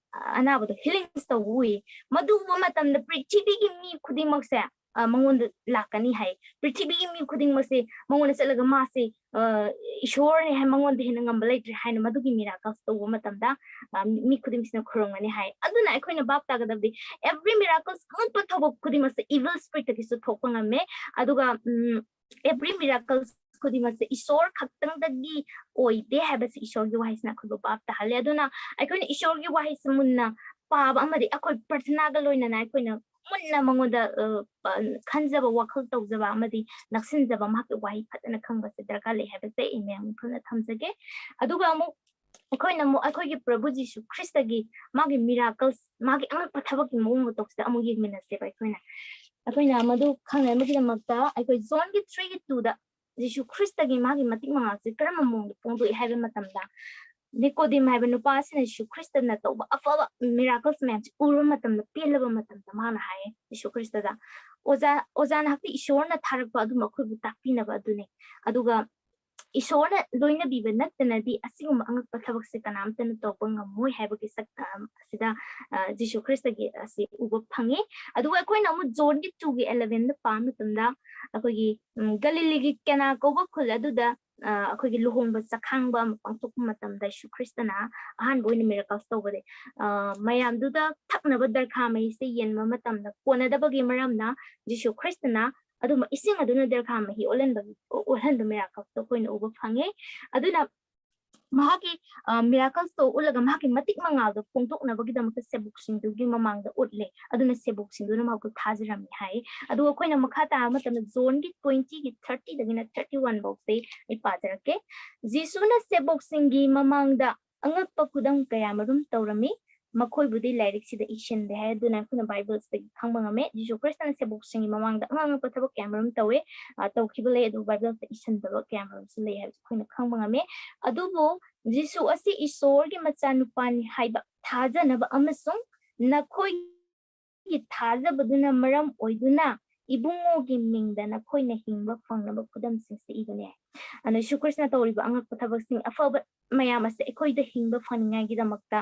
ꯑꯅꯥꯕꯗꯣ ꯍꯤꯂꯤꯡꯁ ꯇꯧꯕ ꯎꯏ꯫ ꯃꯗꯨ ꯎꯕ ꯃꯇꯝꯗ ꯄ꯭ꯔꯤꯊꯤꯕꯤꯒꯤ ꯃꯤ ꯈꯨꯗꯤꯡꯃꯛꯁꯦ, ꯑ, ꯃꯉꯣꯟꯗ ꯂꯥꯛꯀꯅꯤ ꯍꯥꯏ꯫ ꯄ꯭ꯔꯤꯊꯤꯕꯤꯒꯤ ꯃꯤ ꯈꯨꯗꯤꯡꯃꯛꯁꯦ ꯃꯉꯣꯟꯗ ꯆꯠꯂꯒ ꯃꯥꯁꯦ, ꯑ, ꯏꯁꯣꯔꯅꯦ ꯍꯥꯏ, ꯃꯉꯣꯟꯗ ꯍꯦꯟꯅ ꯉꯝꯕ ꯂꯩꯇ꯭ꯔꯦ ꯍꯥꯏꯅ ꯃꯗꯨꯒꯤ ꯃꯤꯔꯥꯀꯜꯁ ꯇꯧꯕ ꯃꯇꯝꯗ, ꯑ, ꯃꯤ ꯈꯨꯗꯤꯡꯁꯤꯅ ꯈꯨꯔꯨꯝꯒꯅꯤ ꯍꯥꯏ꯫ ꯑꯗꯨꯅ ꯑꯩꯈꯣꯏꯅ ꯚꯥꯞ ꯇꯥꯒꯗꯕꯗꯤ every miracles, ꯑꯉꯛꯄ ꯊꯕꯛ ꯈꯨꯗꯤꯡꯃꯛꯁꯦ evil spiritꯇꯒꯤꯁꯨ ꯊꯣꯛꯄ ꯉꯝꯃꯦ꯫ ꯑꯗꯨꯒ, ꯎꯝ, every miracles ꯈꯨꯗꯤꯡꯃꯛꯁꯦ ꯏꯁꯣꯔ ꯈꯛꯇꯪꯗꯒꯤ ꯑꯣꯏꯗꯦ ꯍꯥꯏꯕꯁꯦ ꯏꯁꯣꯔꯒꯤ ꯋꯥꯍꯩꯁꯤꯅ ꯑꯩꯈꯣꯏꯕꯨ ꯚꯥꯞ ꯇꯥꯍꯜꯂꯦ꯫ ꯑꯗꯨꯅ ꯑꯩꯈꯣꯏꯅ ꯏꯁꯣꯔꯒꯤ ꯋꯥꯍꯩꯁꯦ ꯃꯨꯟꯅ ꯄꯥꯕ ꯑꯃꯗꯤ ꯑꯩꯈꯣꯏ ꯄ꯭ꯔꯊꯅꯥꯒ ꯂꯣꯏꯅꯅ ꯑꯩꯈꯣꯏꯅ ꯃꯨꯟꯅ ꯃꯉꯣꯟꯗ, ꯑ, ꯄ-, ꯈꯟꯖꯕ, ꯋꯥꯈꯜ ꯇꯧꯖꯕ ꯑꯃꯗꯤ ꯅꯛꯁꯤꯟꯖꯕ, ꯃꯍꯥꯛꯀꯤ ꯋꯥꯍꯩ ꯐꯖꯅ ꯈꯪꯕꯁꯦ ꯗꯔꯀꯥꯔ ꯂꯩ ꯍꯥꯏꯕꯁꯦ ꯑꯩ ꯃꯌꯥꯝ ꯃꯐꯝꯗ ꯊꯝꯖꯒꯦ꯫ ꯑꯗꯨꯒ ꯑꯃꯨꯛ ꯑꯩꯈꯣꯏꯅ ꯑꯃꯨꯛ ꯑꯩꯈꯣꯏꯒꯤ ꯄ꯭ꯔꯚꯨ ꯖꯤꯁꯨ ꯈ꯭ꯔꯤꯁꯇꯒꯤ ꯃꯥꯒꯤ ꯃꯤꯔꯥꯀꯜꯁ, ꯃꯥꯒꯤ ꯑꯉꯛꯄ ꯊꯕꯛꯀꯤ ꯃꯑꯣꯡ ꯃꯇꯧꯁꯤꯗ ꯑꯃꯨꯛ ꯌꯦꯡꯃꯤꯟꯅꯁꯦꯕ꯫ ꯑꯩꯈꯣꯏꯅ ꯑꯩꯈꯣꯏꯅ ꯃꯗꯨ ꯈꯪꯅꯅꯕꯒꯤꯗꯃꯛꯇ ꯑꯩꯈꯣꯏ ꯖꯣꯟꯒꯤ ꯊ꯭ꯔꯤꯒꯤ ꯇꯨꯗ ꯖꯤꯁꯨ ꯈ꯭ꯔꯤꯁꯇꯒꯤ ꯃꯥꯒꯤ ꯃꯇꯤꯛ ꯃꯉꯥꯜꯁꯦ ꯀꯔꯝꯕ ꯃꯑꯣꯡꯗ ꯐꯣꯡꯗꯣꯛꯏ ꯍꯥꯏꯕ ꯃꯇꯝꯗ, ꯅꯤꯀꯣꯗꯤꯝ ꯍꯥꯏꯕ ꯅꯨꯄꯥ ꯑꯁꯤꯅ ꯖꯤꯁꯨ ꯈ꯭ꯔꯤꯁꯇꯅ ꯇꯧꯕ ꯑꯐꯕ ꯃꯤꯔꯥꯀꯜꯁ ꯃꯌꯥꯝꯁꯦ ꯎꯔꯕ ꯃꯇꯝꯗ, ꯄꯦꯜꯂꯕ ꯃꯇꯝꯗ ꯃꯥꯅ ꯍꯥꯏꯌꯦ ꯖꯤꯁꯨ ꯈ꯭ꯔꯤꯁꯇꯗ, "ꯑꯣꯖꯥ, ꯑꯣꯖꯥ ꯅꯍꯥꯛꯇꯤ ꯏꯁꯣꯔꯅ ꯊꯥꯔꯛꯄ ꯑꯗꯨꯝ ꯑꯩꯈꯣꯏꯕꯨ ꯇꯥꯛꯄꯤꯅꯕ ꯑꯗꯨꯅꯤ꯫ ꯑꯗꯨꯒ ꯏꯁꯣꯔꯅ ꯂꯣꯏꯅꯕꯤꯕ ꯅꯠꯇꯅꯗꯤ ꯑꯁꯤꯒꯨꯝꯕ ꯑꯉꯛꯄ ꯊꯕꯛꯁꯦ ꯀꯅꯥꯝꯇꯅ ꯇꯧꯕ ꯉꯝꯃꯣꯏ" ꯍꯥꯏꯕꯒꯤ ꯁꯛ-, ꯑ, ꯑꯁꯤꯗ, ꯑ, ꯖꯤꯁꯨ ꯈ꯭ꯔꯤꯁꯇꯒꯤ ꯑꯁꯤ ꯎꯕ ꯐꯪꯉꯤ꯫ ꯑꯗꯨꯒ ꯑꯩꯈꯣꯏꯅ ꯑꯃꯨꯛ ꯖꯣꯟꯒꯤ ꯇꯨꯒꯤ ꯑꯦꯂꯚꯦꯟꯗ ꯄꯥꯕ ꯃꯇꯝꯗ ꯑꯩꯈꯣꯏꯒꯤ, ꯎꯝ, ꯒꯂꯤꯂꯤꯒꯤ ꯀꯦꯅꯥ ꯀꯧꯕ ꯈꯨꯜ ꯑꯗꯨꯗ, ꯑ, ꯑꯩꯈꯣꯏꯒꯤ ꯂꯨꯍꯣꯡꯕ ꯆꯥꯛꯈꯥꯡꯕ ꯑꯃ ꯄꯥꯡꯊꯣꯛꯄ ꯃꯇꯝꯗ ꯖꯤꯁꯨ ꯈ꯭ꯔꯤꯁꯇꯅ ꯑꯍꯥꯟꯕ ꯑꯣꯏꯅ ꯃꯤꯔꯥꯀꯜꯁ ꯇꯧꯕꯗꯤ, ꯑ, ꯃꯌꯥꯝꯗꯨꯗ ꯊꯛꯅꯕ ꯗꯔꯈꯥ ꯃꯍꯤꯁꯦ ꯌꯦꯟꯕ ꯃꯇꯝꯗ ꯀꯣꯟꯅꯗꯕꯒꯤ ꯃꯔꯝꯅ ꯖꯤꯁꯨ ꯈ꯭ꯔꯤꯁꯇꯅ ꯑꯗꯨꯝ ꯏꯁꯤꯡ ꯑꯗꯨꯅ ꯗꯔꯈꯥ ꯃꯍꯤ ꯑꯣꯜꯍꯟꯕꯒꯤ, ꯑꯣꯜꯍꯟꯕ ꯃꯤꯔꯥꯀꯜꯁꯇꯣ ꯑꯩꯈꯣꯏꯅ ꯎꯕ ꯐꯪꯉꯦ꯫ ꯑꯗꯨꯅ ꯃꯍꯥꯛꯀꯤ, ꯑ, ꯃꯤꯔꯥꯀꯜꯁꯇꯣ ꯎꯠꯂꯒ ꯃꯍꯥꯛꯀꯤ ꯃꯇꯤꯛ ꯃꯉꯥꯜꯗꯣ ꯐꯣꯡꯗꯣꯛꯅꯕꯒꯤꯗꯃꯛꯇ ꯁꯦꯕꯣꯛꯁꯤꯡꯗꯨꯒꯤ ꯃꯃꯥꯡꯗ ꯎꯠꯂꯦ꯫ ꯑꯗꯨꯅ ꯁꯦꯕꯣꯛꯁꯤꯡꯗꯨꯅ ꯃꯍꯥꯛꯄꯨ ꯊꯥꯖꯔꯝꯃꯤ ꯍꯥꯏ꯫ ꯑꯗꯨꯒ ꯑꯩꯈꯣꯏꯅ ꯃꯈꯥ ꯇꯥꯕ ꯃꯇꯝꯗ ꯖꯣꯟꯒꯤ ꯇ꯭ꯋꯦꯟꯇꯤꯒꯤ ꯊꯥꯔꯇꯤꯗꯒꯤꯅ ꯊꯥꯔꯇꯤ ꯋꯥꯟ ꯐꯥꯎꯁꯦ ꯑꯩ ꯄꯥꯖꯔꯛꯀꯦ꯫ ꯖꯤꯁꯨꯅ ꯁꯦꯕꯣꯛꯁꯤꯡꯒꯤ ꯃꯃꯥꯡꯗ ꯑꯉꯛꯄ ꯈꯨꯗꯝ ꯀꯌꯥꯃꯔꯨꯝ ꯇꯧꯔꯝꯃꯤ꯫ ꯃꯈꯣꯏꯕꯨꯗꯤ ꯂꯥꯏꯔꯤꯛꯁꯤꯗ ꯏꯁꯤꯟꯗꯦ ꯍꯥꯏ꯫ ꯑꯗꯨꯅ ꯑꯩꯈꯣꯏꯅ ꯕꯥꯏꯕꯜꯁꯤꯗꯒꯤ ꯈꯪꯕ ꯉꯝꯃꯦ, ꯖꯤꯁꯨ ꯈ꯭ꯔꯤꯁꯇꯅ ꯁꯦꯕꯣꯛꯁꯤꯡꯒꯤ ꯃꯃꯥꯡꯗ ꯑꯉꯛ ꯑꯉꯛꯄ ꯊꯕꯛ ꯀꯌꯥꯃꯔꯨꯝ ꯇꯧꯋꯦ, ꯑ, ꯇꯧꯈꯤꯕ ꯂꯩ, ꯑꯗꯨꯕꯨ ꯕꯥꯏꯕꯜꯗ ꯏꯁꯤꯟꯗꯕ ꯀꯌꯥꯃꯔꯨꯝꯁꯨ ꯂꯩ ꯍꯥꯏꯕꯁꯤ ꯑꯩꯈꯣꯏꯅ ꯈꯪꯕ ꯉꯝꯃꯦ꯫ ꯑꯗꯨꯕꯨ ꯖꯤꯁꯨ ꯑꯁꯤ ꯏꯁꯣꯔꯒꯤ ꯃꯆꯥꯅꯨꯄꯥꯅꯤ ꯍꯥꯏꯕ ꯊꯥꯖꯅꯕ ꯑꯃꯁꯨꯡ ꯅꯈꯣꯏꯒꯤ ꯊꯥꯖꯕꯗꯨꯅ ꯃꯔꯝ ꯑꯣꯏꯗꯨꯅ ꯏꯕꯨꯡꯉꯣꯒꯤ ꯃꯤꯡꯗ ꯅꯈꯣꯏꯅ ꯍꯤꯡꯕ ꯐꯪꯅꯕ ꯈꯨꯗꯝꯁꯤꯡꯁꯦ ꯏꯕꯅꯦ꯫ ꯑꯗꯨꯅ ꯖꯤꯁꯨ ꯈ꯭ꯔꯤꯁꯇꯅ ꯇꯧꯔꯤꯕ ꯑꯉꯛꯄ ꯊꯕꯛꯁꯤꯡ ꯑꯐꯕ ꯃꯌꯥꯝ ꯑꯁꯦ ꯑꯩꯈꯣꯏꯗ ꯍꯤꯡꯕ ꯐꯪꯅꯤꯡꯉꯥꯏꯒꯤꯗꯃꯛꯇ,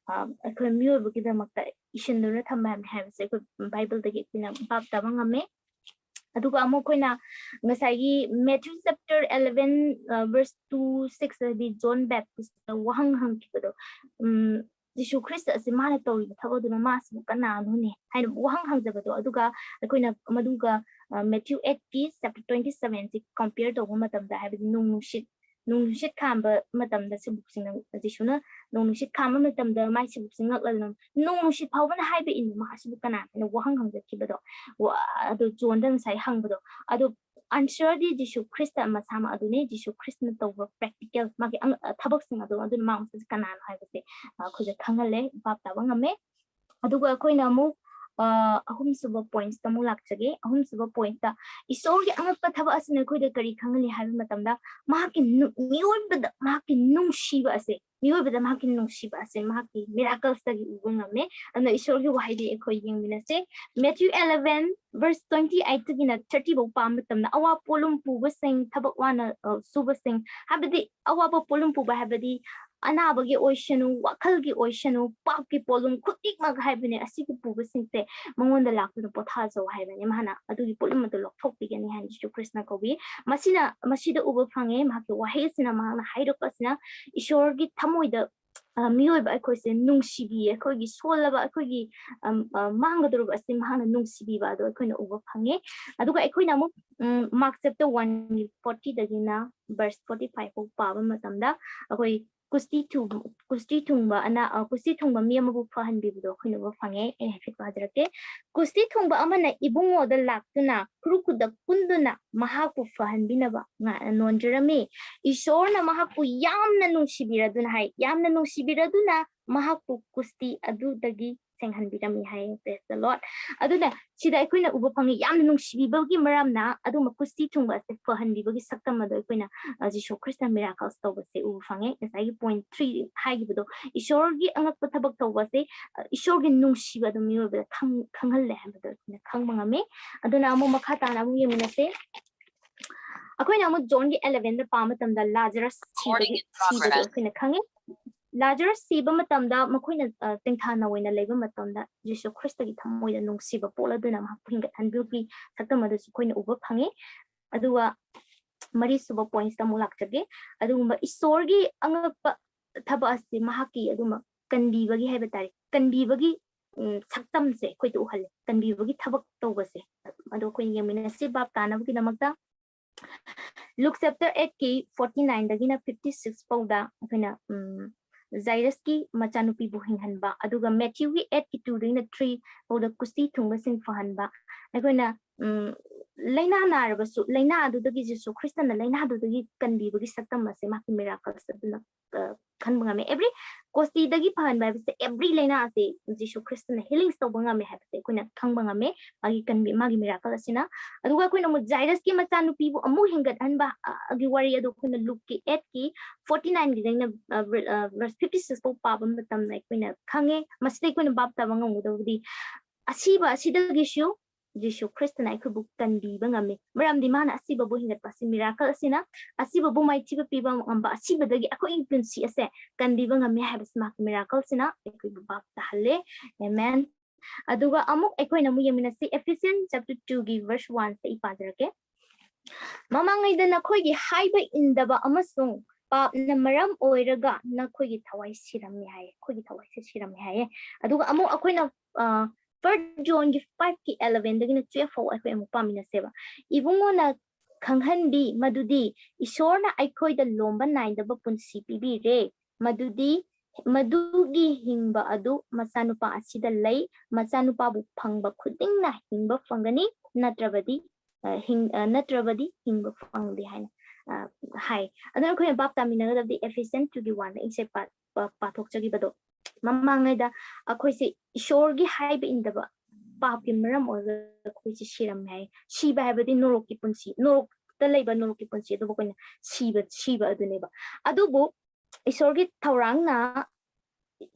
ꯑ, ꯑꯩꯈꯣꯏ ꯃꯤꯑꯣꯏꯕꯒꯤꯗꯃꯛꯇ ꯏꯁꯤꯟꯗꯨꯅ ꯊꯝꯕꯅꯤ ꯍꯥꯏꯕꯁꯦ ꯑꯩꯈꯣꯏ ꯕꯥꯏꯕꯜꯗꯒꯤ ꯑꯩꯈꯣꯏꯅ ꯚꯥꯞ ꯇꯥꯕ ꯉꯝꯃꯦ꯫ ꯑꯗꯨꯒ ꯑꯃꯨꯛ ꯑꯩꯈꯣꯏꯅ ꯉꯁꯥꯏꯒꯤ Matthew chapter eleven, ꯑ, verse two six, ꯍꯥꯏꯗꯤ ꯖꯣꯟ ꯕꯦꯞꯇꯤꯁꯇ ꯋꯥꯍꯪ ꯍꯪꯈꯤꯕꯗꯣ, ꯎꯝ, ꯖꯤꯁꯨ ꯈ꯭ꯔꯤꯁꯇ ꯑꯁꯤ ꯃꯥꯅ ꯇꯧꯔꯤꯕ ꯊꯕꯛ ꯑꯗꯨꯅ ꯃꯥ ꯑꯁꯤꯕꯨ ꯀꯅꯥꯅꯣꯅꯦ ꯍꯥꯏꯅ ꯋꯥꯍꯪ ꯍꯪꯖꯕꯗꯣ, ꯑꯗꯨꯒ ꯑꯩꯈꯣꯏꯅ ꯃꯗꯨꯒ, ꯑ, Matthew eightꯀꯤ chapter twenty sevenꯁꯤ compare ꯇꯧꯕ ꯃꯇꯝꯗ, ꯍꯥꯏꯕꯗꯤ ꯅꯣꯡ ꯅꯨꯡꯁꯤꯠ, ꯅꯣꯡ ꯅꯨꯡꯁꯤꯠ ꯈꯥꯝꯕ ꯃꯇꯝꯗ ꯁꯤꯕꯨꯛꯁꯤꯡꯅ, ꯖꯤꯁꯨꯅ ꯅꯣꯡ ꯅꯨꯡꯁꯤꯠ ꯈꯥꯝꯕ ꯃꯇꯝꯗ ꯃꯥꯏ ꯁꯤꯕꯨꯛꯁꯤ ꯉꯛꯂꯗꯨꯅ, "ꯅꯣꯡ ꯅꯨꯡꯁꯤꯠ ꯐꯥꯎꯕꯅ ꯍꯥꯏꯕ ꯏꯟꯕ ꯃꯥ ꯑꯁꯤꯕꯨ ꯀꯅꯥꯅꯣ?" ꯍꯥꯏꯅ ꯋꯥꯍꯪ ꯍꯪꯖꯈꯤꯕꯗꯣ, ꯋꯥ-, ꯑꯗꯨ ꯖꯣꯟꯗ ꯉꯁꯥꯏ ꯍꯪꯕꯗꯣ, ꯑꯗꯨ answer ꯗꯤ ꯖꯤꯁꯨ ꯈ꯭ꯔꯤꯁꯇ ꯃꯁꯥꯃꯛ ꯑꯗꯨꯅꯤ꯫ ꯖꯤꯁꯨ ꯈ꯭ꯔꯤꯁꯇꯅ ꯇꯧꯕ practical ꯃꯥꯒꯤ ꯑꯪ- ꯑ, ꯊꯕꯛꯁꯤꯡ ꯑꯗꯣ, ꯑꯗꯨꯅ ꯃꯥ ꯃꯁꯥꯁꯦ ꯀꯅꯥꯅꯣ ꯍꯥꯏꯕꯁꯦ, ꯑ, ꯑꯩꯈꯣꯏꯗ ꯈꯪꯍꯜꯂꯦ, ꯚꯥꯞ ꯇꯥꯕ ꯉꯝꯃꯦ꯫ ꯑꯗꯨꯒ ꯑꯩꯈꯣꯏꯅ ꯑꯃꯨꯛ, ꯑ, ꯑꯍꯨꯝꯁꯨꯕ points ꯇ ꯑꯃꯨꯛ ꯂꯥꯛꯆꯒꯦ꯫ ꯑꯍꯨꯝꯁꯨꯕ point ꯇ ꯏꯁꯣꯔꯒꯤ ꯑꯉꯛꯄ ꯊꯕꯛ ꯑꯁꯤꯅ ꯑꯩꯈꯣꯏꯗ ꯀꯔꯤ ꯈꯪꯍꯜꯂꯤ ꯍꯥꯏꯕ ꯃꯇꯝꯗ, ꯃꯍꯥꯛꯀꯤ ꯅꯨ- ꯃꯤꯑꯣꯏꯕꯗ ꯃꯍꯥꯛꯀꯤ ꯅꯨꯡꯁꯤꯕ ꯑꯁꯦ, ꯃꯤꯑꯣꯏꯕꯗ ꯃꯍꯥꯛꯀꯤ ꯅꯨꯡꯁꯤꯕ ꯑꯁꯦ ꯃꯍꯥꯛꯀꯤ miracles ꯇꯒꯤ ꯎꯕ ꯉꯝꯃꯦ꯫ ꯑꯗꯨꯅ ꯏꯁꯣꯔꯒꯤ ꯋꯥꯍꯩꯗꯤ ꯑꯩꯈꯣꯏ ꯌꯦꯡꯃꯤꯟꯅꯁꯦ꯫ Matthew eleven verse twenty eight ꯇꯒꯤꯅ thirty ꯐꯥꯎ ꯄꯥꯕ ꯃꯇꯝꯗ, ꯑꯋꯥ ꯄꯣꯠꯂꯨꯝ ꯄꯨꯕꯁꯤꯡ, ꯊꯕꯛ ꯋꯥꯅ, ꯑ, ꯁꯨꯕꯁꯤꯡ, ꯍꯥꯏꯕꯗꯤ ꯑꯋꯥꯕ ꯄꯣꯠꯂꯨꯝ ꯄꯨꯕ ꯍꯥꯏꯕꯗꯤ ꯑꯅꯥꯕꯒꯤ ꯑꯣꯏꯁꯅꯨ, ꯋꯥꯈꯜꯒꯤ ꯑꯣꯏꯁꯅꯨ, ꯄꯥꯞꯀꯤ ꯄꯣꯠꯂꯨꯝ ꯈꯨꯗꯤꯡꯃꯛ ꯍꯥꯏꯕꯅꯦ, ꯑꯁꯤꯒꯤ ꯄꯨꯕꯁꯤꯡꯁꯦ ꯃꯉꯣꯟꯗ ꯂꯥꯛꯇꯨꯅ ꯄꯣꯊꯥꯖꯧ ꯍꯥꯏꯕꯅꯦ꯫ ꯃꯍꯥꯛꯅ ꯑꯗꯨꯒꯤ ꯄꯣꯠꯂꯨꯝ ꯑꯗꯨ ꯂꯧꯊꯣꯛꯄꯤꯒꯅꯤ ꯍꯥꯏꯅ ꯖꯤꯁꯨ ꯈ꯭ꯔꯤꯁꯅ ꯀꯧꯏ꯫ ꯃꯁꯤꯅ, ꯃꯁꯤꯗ ꯎꯕ ꯐꯪꯉꯦ, ꯃꯍꯥꯛꯀꯤ ꯋꯥꯍꯩ ꯑꯁꯤꯅ, ꯃꯍꯥꯛꯅ ꯍꯥꯏꯔꯛꯄ ꯑꯁꯤꯅ ꯏꯁꯣꯔꯒꯤ ꯊꯃꯣꯏꯗ, ꯑ, ꯃꯤꯑꯣꯏꯕ ꯑꯩꯈꯣꯏꯁꯦ ꯅꯨꯡꯁꯤꯕꯤ, ꯑꯩꯈꯣꯏꯒꯤ ꯁꯣꯜꯂꯕ, ꯑꯩꯈꯣꯏꯒꯤ, ꯑꯝ, ꯑ, ꯃꯥꯡꯒꯗꯧꯔꯕ ꯑꯁꯤ ꯃꯍꯥꯛꯅ ꯅꯨꯡꯁꯤꯕꯤꯕ ꯑꯗꯣ ꯑꯩꯈꯣꯏꯅ ꯎꯕ ꯐꯪꯉꯦ꯫ ꯑꯗꯨꯒ ꯑꯩꯈꯣꯏꯅ ꯑꯃꯨꯛ, ꯎꯝ, Mark chapter one forty ꯗꯒꯤꯅ verse forty five ꯐꯥꯎ ꯄꯥꯕ ꯃꯇꯝꯗ, ꯑꯩꯈꯣꯏ ꯀꯨꯁꯇꯤ ꯊꯨ-, ꯀꯨꯁꯇꯤ ꯊꯨꯡꯕ ꯑꯅꯥ-, ꯑ, ꯀꯨꯁꯇꯤ ꯊꯨꯡꯕ ꯃꯤ ꯑꯃꯕꯨ ꯐꯍꯟꯕꯤꯕꯗꯣ ꯑꯩꯈꯣꯏꯅ ꯎꯕ ꯐꯪꯉꯦ꯫ ꯑꯩ ꯍꯥꯏꯐꯦꯠ ꯄꯥꯖꯔꯛꯀꯦ꯫ ꯀꯨꯁꯇꯤ ꯊꯨꯡꯕ ꯑꯃꯅ ꯏꯕꯨꯡꯉꯣꯗ ꯂꯥꯛꯇꯨꯅ ꯈꯨꯔꯨ ꯈꯨꯗꯛ ꯀꯨꯟꯗꯨꯅ ꯃꯍꯥꯛꯄꯨ ꯐꯍꯟꯕꯤꯅꯕ ꯉ-, ꯅꯣꯟꯖꯔꯝꯃꯤ꯫ ꯏꯁꯣꯔꯅ ꯃꯍꯥꯛꯄꯨ ꯌꯥꯝꯅ ꯅꯨꯡꯁꯤꯕꯤꯔꯗꯨꯅ ꯍꯥꯏ, ꯌꯥꯝꯅ ꯅꯨꯡꯁꯤꯕꯤꯔꯗꯨꯅ ꯃꯍꯥꯛꯄꯨ ꯀꯨꯁꯇꯤ ꯑꯗꯨꯗꯒꯤ ꯁꯦꯡꯍꯟꯕꯤꯔꯝꯃꯤ ꯍꯥꯏ꯫ Praise the Lord꯫ ꯑꯗꯨꯅ ꯁꯤꯗ ꯑꯩꯈꯣꯏꯅ ꯎꯕ ꯐꯪꯉꯤ, ꯌꯥꯝꯅ ꯅꯨꯡꯁꯤꯕꯤꯕꯒꯤ ꯃꯔꯝꯅ ꯑꯗꯨꯝꯕ ꯀꯨꯁꯇꯤ ꯊꯨꯡꯕ ꯑꯁꯦ ꯐꯍꯟꯕꯤꯕꯒꯤ ꯁꯛꯇꯝ ꯑꯗꯣ ꯑꯩꯈꯣꯏꯅ, ꯑ, ꯖꯤꯁꯨ ꯈ꯭ꯔꯤꯁꯇ miracles ꯇꯧꯕꯁꯦ ꯎꯕ ꯐꯪꯉꯦ꯫ ꯉꯁꯥꯏꯒꯤ point three ꯍꯥꯏꯈꯤꯕꯗꯣ, ꯏꯁꯣꯔꯒꯤ ꯑꯉꯛꯄ ꯊꯕꯛ ꯇꯧꯕꯁꯦ, ꯑ, ꯏꯁꯣꯔꯒꯤ ꯅꯨꯡꯁꯤꯕ ꯑꯗꯨꯝ ꯃꯤꯑꯣꯏꯕꯗ ꯈꯪ-, ꯈꯪꯍꯜꯂꯦ ꯍꯥꯏꯕꯗꯣ ꯑꯩꯈꯣꯏꯅ ꯈꯪꯕ ꯉꯝꯃꯤ꯫ ꯑꯗꯨꯅ ꯑꯃꯨꯛ ꯃꯈꯥ ꯇꯥꯅ ꯑꯃꯨꯛ ꯌꯦꯡꯃꯤꯟꯅꯁꯦ꯫ ꯑꯩꯈꯣꯏꯅ ꯑꯃꯨꯛ ꯖꯣꯟꯒꯤ eleven ꯗ ꯄꯥꯕ ꯃꯇꯝꯗ ꯂꯥꯖꯔꯁ ꯁꯤꯕꯒꯤ, Recording in ꯁꯤꯕꯗꯣ progress. ꯑꯩꯈꯣꯏꯅ ꯈꯪꯉꯤ꯫ ꯂꯥꯖꯔꯁ ꯁꯤꯕ ꯃꯇꯝꯗ ꯃꯈꯣꯏꯅ, ꯑ, ꯇꯦꯡꯊꯥꯅ ꯑꯣꯏꯅ ꯂꯩꯕ ꯃꯇꯝꯗ ꯖꯤꯁꯨ ꯈ꯭ꯔꯤꯁꯇꯒꯤ ꯊꯃꯣꯏꯗ ꯅꯨꯡꯁꯤꯕ ꯄꯣꯛꯂꯗꯨꯅ ꯃꯍꯥꯛꯄꯨ ꯍꯤꯡꯒꯠꯍꯟꯕꯒꯤ ꯁꯛꯇꯝ ꯑꯗꯨꯁꯨ ꯑꯩꯈꯣꯏꯅ ꯎꯕ ꯐꯪꯉꯤ꯫ ꯑꯗꯨꯒ ꯃꯔꯤꯁꯨꯕ points ꯇ ꯑꯃꯨꯛ ꯂꯥꯛꯆꯒꯦ꯫ ꯑꯗꯨꯒꯨꯝꯕ ꯏꯁꯣꯔꯒꯤ ꯑꯉꯛꯄ ꯊꯕꯛ ꯑꯁꯤ ꯃꯍꯥꯛꯀꯤ ꯑꯗꯨꯝꯕ ꯀꯟꯕꯤꯕꯒꯤ ꯍꯥꯏꯕ ꯇꯥꯔꯦ, ꯀꯟꯕꯤꯕꯒꯤ, ꯎꯝ, ꯁꯛꯇꯝꯁꯦ ꯑꯩꯈꯣꯏꯗ ꯎꯍꯜꯂꯦ, ꯀꯟꯕꯤꯕꯒꯤ ꯊꯕꯛ ꯇꯧꯕꯁꯦ꯫ ꯑꯗꯣ ꯑꯩꯈꯣꯏꯅ ꯌꯦꯡꯃꯤꯟꯅꯁꯤ ꯚꯥꯞ ꯇꯥꯅꯕꯒꯤꯗꯃꯛꯇ꯫ Luke chapter eight ꯀꯤ forty nine ꯗꯒꯤꯅ fifty six ꯐꯥꯎꯗ ꯑꯩꯈꯣꯏꯅ, ꯎꯝ, ꯖꯥꯏꯔꯁꯀꯤ ꯃꯆꯥꯅꯨꯄꯤꯕꯨ ꯍꯤꯡꯍꯟꯕ, ꯑꯗꯨꯒ Matthew ꯒꯤ eight ꯀꯤ two ꯗꯒꯤꯅ three ꯐꯥꯎꯗ ꯀꯨꯁꯇꯤ ꯊꯨꯡꯕꯁꯤꯡ ꯐꯍꯟꯕ꯫ ꯑꯩꯈꯣꯏꯅ, ꯎꯝ, ꯂꯥꯏꯅꯥ ꯅꯥꯔꯕꯁꯨ ꯂꯥꯏꯅꯥ ꯑꯗꯨꯗꯒꯤ ꯖꯤꯁꯨ ꯈ꯭ꯔꯤꯁꯇꯅ ꯂꯥꯏꯅꯥ ꯑꯗꯨꯗꯒꯤ ꯀꯟꯕꯤꯕꯒꯤ ꯁꯛꯇꯝ ꯑꯁꯦ ꯃꯍꯥꯛꯀꯤ ꯃꯤꯔꯥꯀꯜꯁ ꯑꯗꯨꯅ ꯈꯟꯕ ꯉꯝꯃꯦ꯫ ꯑꯦꯕ꯭ꯔꯤ ꯀꯣꯁꯇꯤꯗꯒꯤ ꯐꯍꯟꯕ ꯍꯥꯏꯕꯁꯦ ꯑꯦꯕ꯭ꯔꯤ ꯂꯥꯏꯅꯥ ꯑꯁꯦ ꯖꯤꯁꯨ ꯈ꯭ꯔꯤꯁꯇꯅ ꯍꯤꯂꯤꯡꯁ ꯇꯧꯕ ꯉꯝꯃꯦ ꯍꯥꯏꯕꯁꯦ ꯑꯩꯈꯣꯏꯅ ꯈꯪꯕ ꯉꯝꯃꯦ, ꯃꯥꯒꯤ ꯀꯟꯕꯤ ꯃꯥꯒꯤ ꯃꯤꯔꯥꯀꯜ ꯑꯁꯤꯅ꯫ ꯑꯗꯨꯒ ꯑꯩꯈꯣꯏꯅ ꯑꯃꯨꯛ ꯖꯥꯏꯔꯁꯀꯤ ꯃꯆꯥꯅꯨꯄꯤꯕꯨ ꯑꯃꯨꯛ ꯍꯦꯟꯒꯠꯍꯟꯕ ꯑ, ꯒꯤ ꯋꯥꯔꯤ ꯑꯗꯨ ꯑꯩꯈꯣꯏꯅ ꯂꯨꯛꯀꯤ ꯑꯦꯠꯀꯤ ꯐꯣꯔꯇꯤ ꯅꯥꯏꯟꯒꯤꯗꯩꯅ ꯚꯔꯁ ꯐꯤꯐꯇꯤ ꯁꯤꯛꯁ ꯐꯥꯎ ꯄꯥꯕ ꯃꯇꯝꯗ ꯑꯩꯈꯣꯏꯅ ꯈꯪꯉꯦ꯫ ꯃꯁꯤꯗ ꯑꯩꯈꯣꯏꯅ ꯚꯥꯞ ꯇꯥꯕ ꯉꯝꯒꯗꯕꯗꯤ ꯑꯁꯤꯕ ꯑꯁꯤꯗꯒꯤꯁꯨ ꯖꯤꯁꯨ ꯈ꯭ꯔꯤꯁꯇꯅ ꯑꯩꯈꯣꯏꯕꯨ ꯀꯟꯕꯤꯕ ꯉꯝꯃꯤ, ꯃꯔꯝꯗꯤ ꯃꯥꯅ ꯑꯁꯤꯕꯕꯨ ꯍꯤꯡꯒꯠꯄ ꯑꯁꯤ ꯃꯤꯔꯥꯀꯜ ꯑꯁꯤꯅ, ꯑꯁꯤꯕꯕꯨ ꯃꯥꯏꯊꯤꯕ ꯄꯤꯕ ꯉꯝꯕ ꯑꯁꯤꯕꯗꯒꯤ ꯑꯩꯈꯣꯏꯒꯤ ꯄꯨꯟꯁꯤ ꯑꯁꯦ ꯀꯟꯕꯤꯕ ꯉꯝꯃꯤ ꯍꯥꯏꯕꯁꯤ ꯃꯍꯥꯛꯀꯤ ꯃꯤꯔꯥꯀꯜꯁꯤꯅ ꯑꯩꯈꯣꯏꯕꯨ ꯚꯥꯞ ꯇꯥꯍꯜꯂꯦ꯫ ꯑꯦꯃꯦꯟ꯫ ꯑꯗꯨꯒ ꯑꯃꯨꯛ ꯑꯩꯈꯣꯏꯅ ꯑꯃꯨꯛ ꯌꯦꯡꯃꯤꯟꯅꯁꯤ, Ephesians chapter two ꯒꯤ verse one ꯁꯦ ꯑꯩ ꯄꯥꯖꯔꯛꯀꯦ꯫ "ꯃꯃꯥꯡꯉꯩꯗ ꯅꯈꯣꯏꯒꯤ ꯍꯥꯏꯕ ꯏꯟꯗꯕ ꯑꯃꯁꯨꯡ ꯄꯥꯞꯅ ꯃꯔꯝ ꯑꯣꯏꯔꯒ ꯅꯈꯣꯏꯒꯤ ꯊꯋꯥꯏ ꯁꯤꯔꯝꯃꯤ" ꯍꯥꯏꯌꯦ, ꯑꯩꯈꯣꯏꯒꯤ ꯊꯋꯥꯏꯁꯦ ꯁꯤꯔꯝꯃꯤ ꯍꯥꯏꯌꯦ꯫ ꯑꯗꯨꯒ ꯑꯃꯨꯛ ꯑꯩꯈꯣꯏꯅ ꯐꯥꯔꯁ ꯖꯣꯟꯒꯤ ꯐꯥꯏꯚꯀꯤ ꯑꯦꯂꯚꯦꯟꯗꯒꯤꯅ ꯇꯨꯌꯦꯜꯐ ꯐꯥꯎ ꯑꯩꯈꯣꯏ ꯑꯃꯨꯛ ꯄꯥꯃꯤꯟꯅꯁꯦꯕ꯫ "ꯏꯕꯨꯡꯉꯣꯅ ꯈꯪꯍꯟꯕꯤ ꯃꯗꯨꯗꯤ ꯏꯁꯣꯔꯅ ꯑꯩꯈꯣꯏꯗ ꯂꯣꯝꯕ ꯅꯥꯏꯗꯕ ꯄꯨꯟꯁꯤ ꯄꯤꯕꯤꯔꯦ, ꯃꯗꯨꯗꯤ ꯃꯗꯨꯒꯤ ꯍꯤꯡꯕ ꯑꯗꯨ ꯃꯆꯥꯅꯨꯄꯥ ꯑꯁꯤꯗ ꯂꯩ꯫ ꯃꯆꯥꯅꯨꯄꯥꯕꯨ ꯐꯪꯕ ꯈꯨꯗꯤꯡꯅ ꯍꯤꯡꯕ ꯐꯪꯒꯅꯤ, ꯅꯠꯇ꯭ꯔꯕꯗꯤ ꯑ, ꯍꯤꯡ-, ꯑ, ꯅꯠꯇ꯭ꯔꯕꯗꯤ ꯍꯤꯡꯕ ꯐꯪꯗꯦ" ꯍꯥꯏꯅ ꯑ, ꯍꯥꯏ꯫ ꯑꯗꯨꯅ ꯑꯩꯈꯣꯏꯅ ꯚꯥꯞ ꯇꯥꯃꯤꯟꯅꯒꯗꯕꯗꯤ Ephesians two ꯒꯤ one ꯗ ꯑꯩꯁꯦ ꯄꯥ-, ꯄꯥ-, ꯄꯥꯊꯣꯛꯆꯈꯤꯕꯗꯣ, ꯃꯃꯥꯡꯉꯩꯗ ꯑꯩꯈꯣꯏꯁꯦ ꯏꯁꯣꯔꯒꯤ ꯍꯥꯏꯕ ꯏꯟꯗꯕ ꯄꯥꯞꯀꯤ ꯃꯔꯝ ꯑꯣꯏꯔꯒ ꯑꯩꯈꯣꯏꯁꯦ ꯁꯤꯔꯝꯃꯦ ꯍꯥꯏ꯫ ꯁꯤꯕ ꯍꯥꯏꯕꯗꯤ ꯅꯣꯔꯣꯛꯀꯤ ꯄꯨꯟꯁꯤ, ꯅꯣꯔꯣꯛꯇ ꯂꯩꯕ ꯅꯣꯔꯣꯛꯀꯤ ꯄꯨꯟꯁꯤ ꯑꯗꯨꯕꯨ ꯑꯩꯈꯣꯏꯅ ꯁꯤꯕ, ꯁꯤꯕ ꯑꯗꯨꯅꯦꯕ꯫ ꯑꯗꯨꯕꯨ ꯏꯁꯣꯔꯒꯤ ꯊꯧꯔꯥꯡꯅ,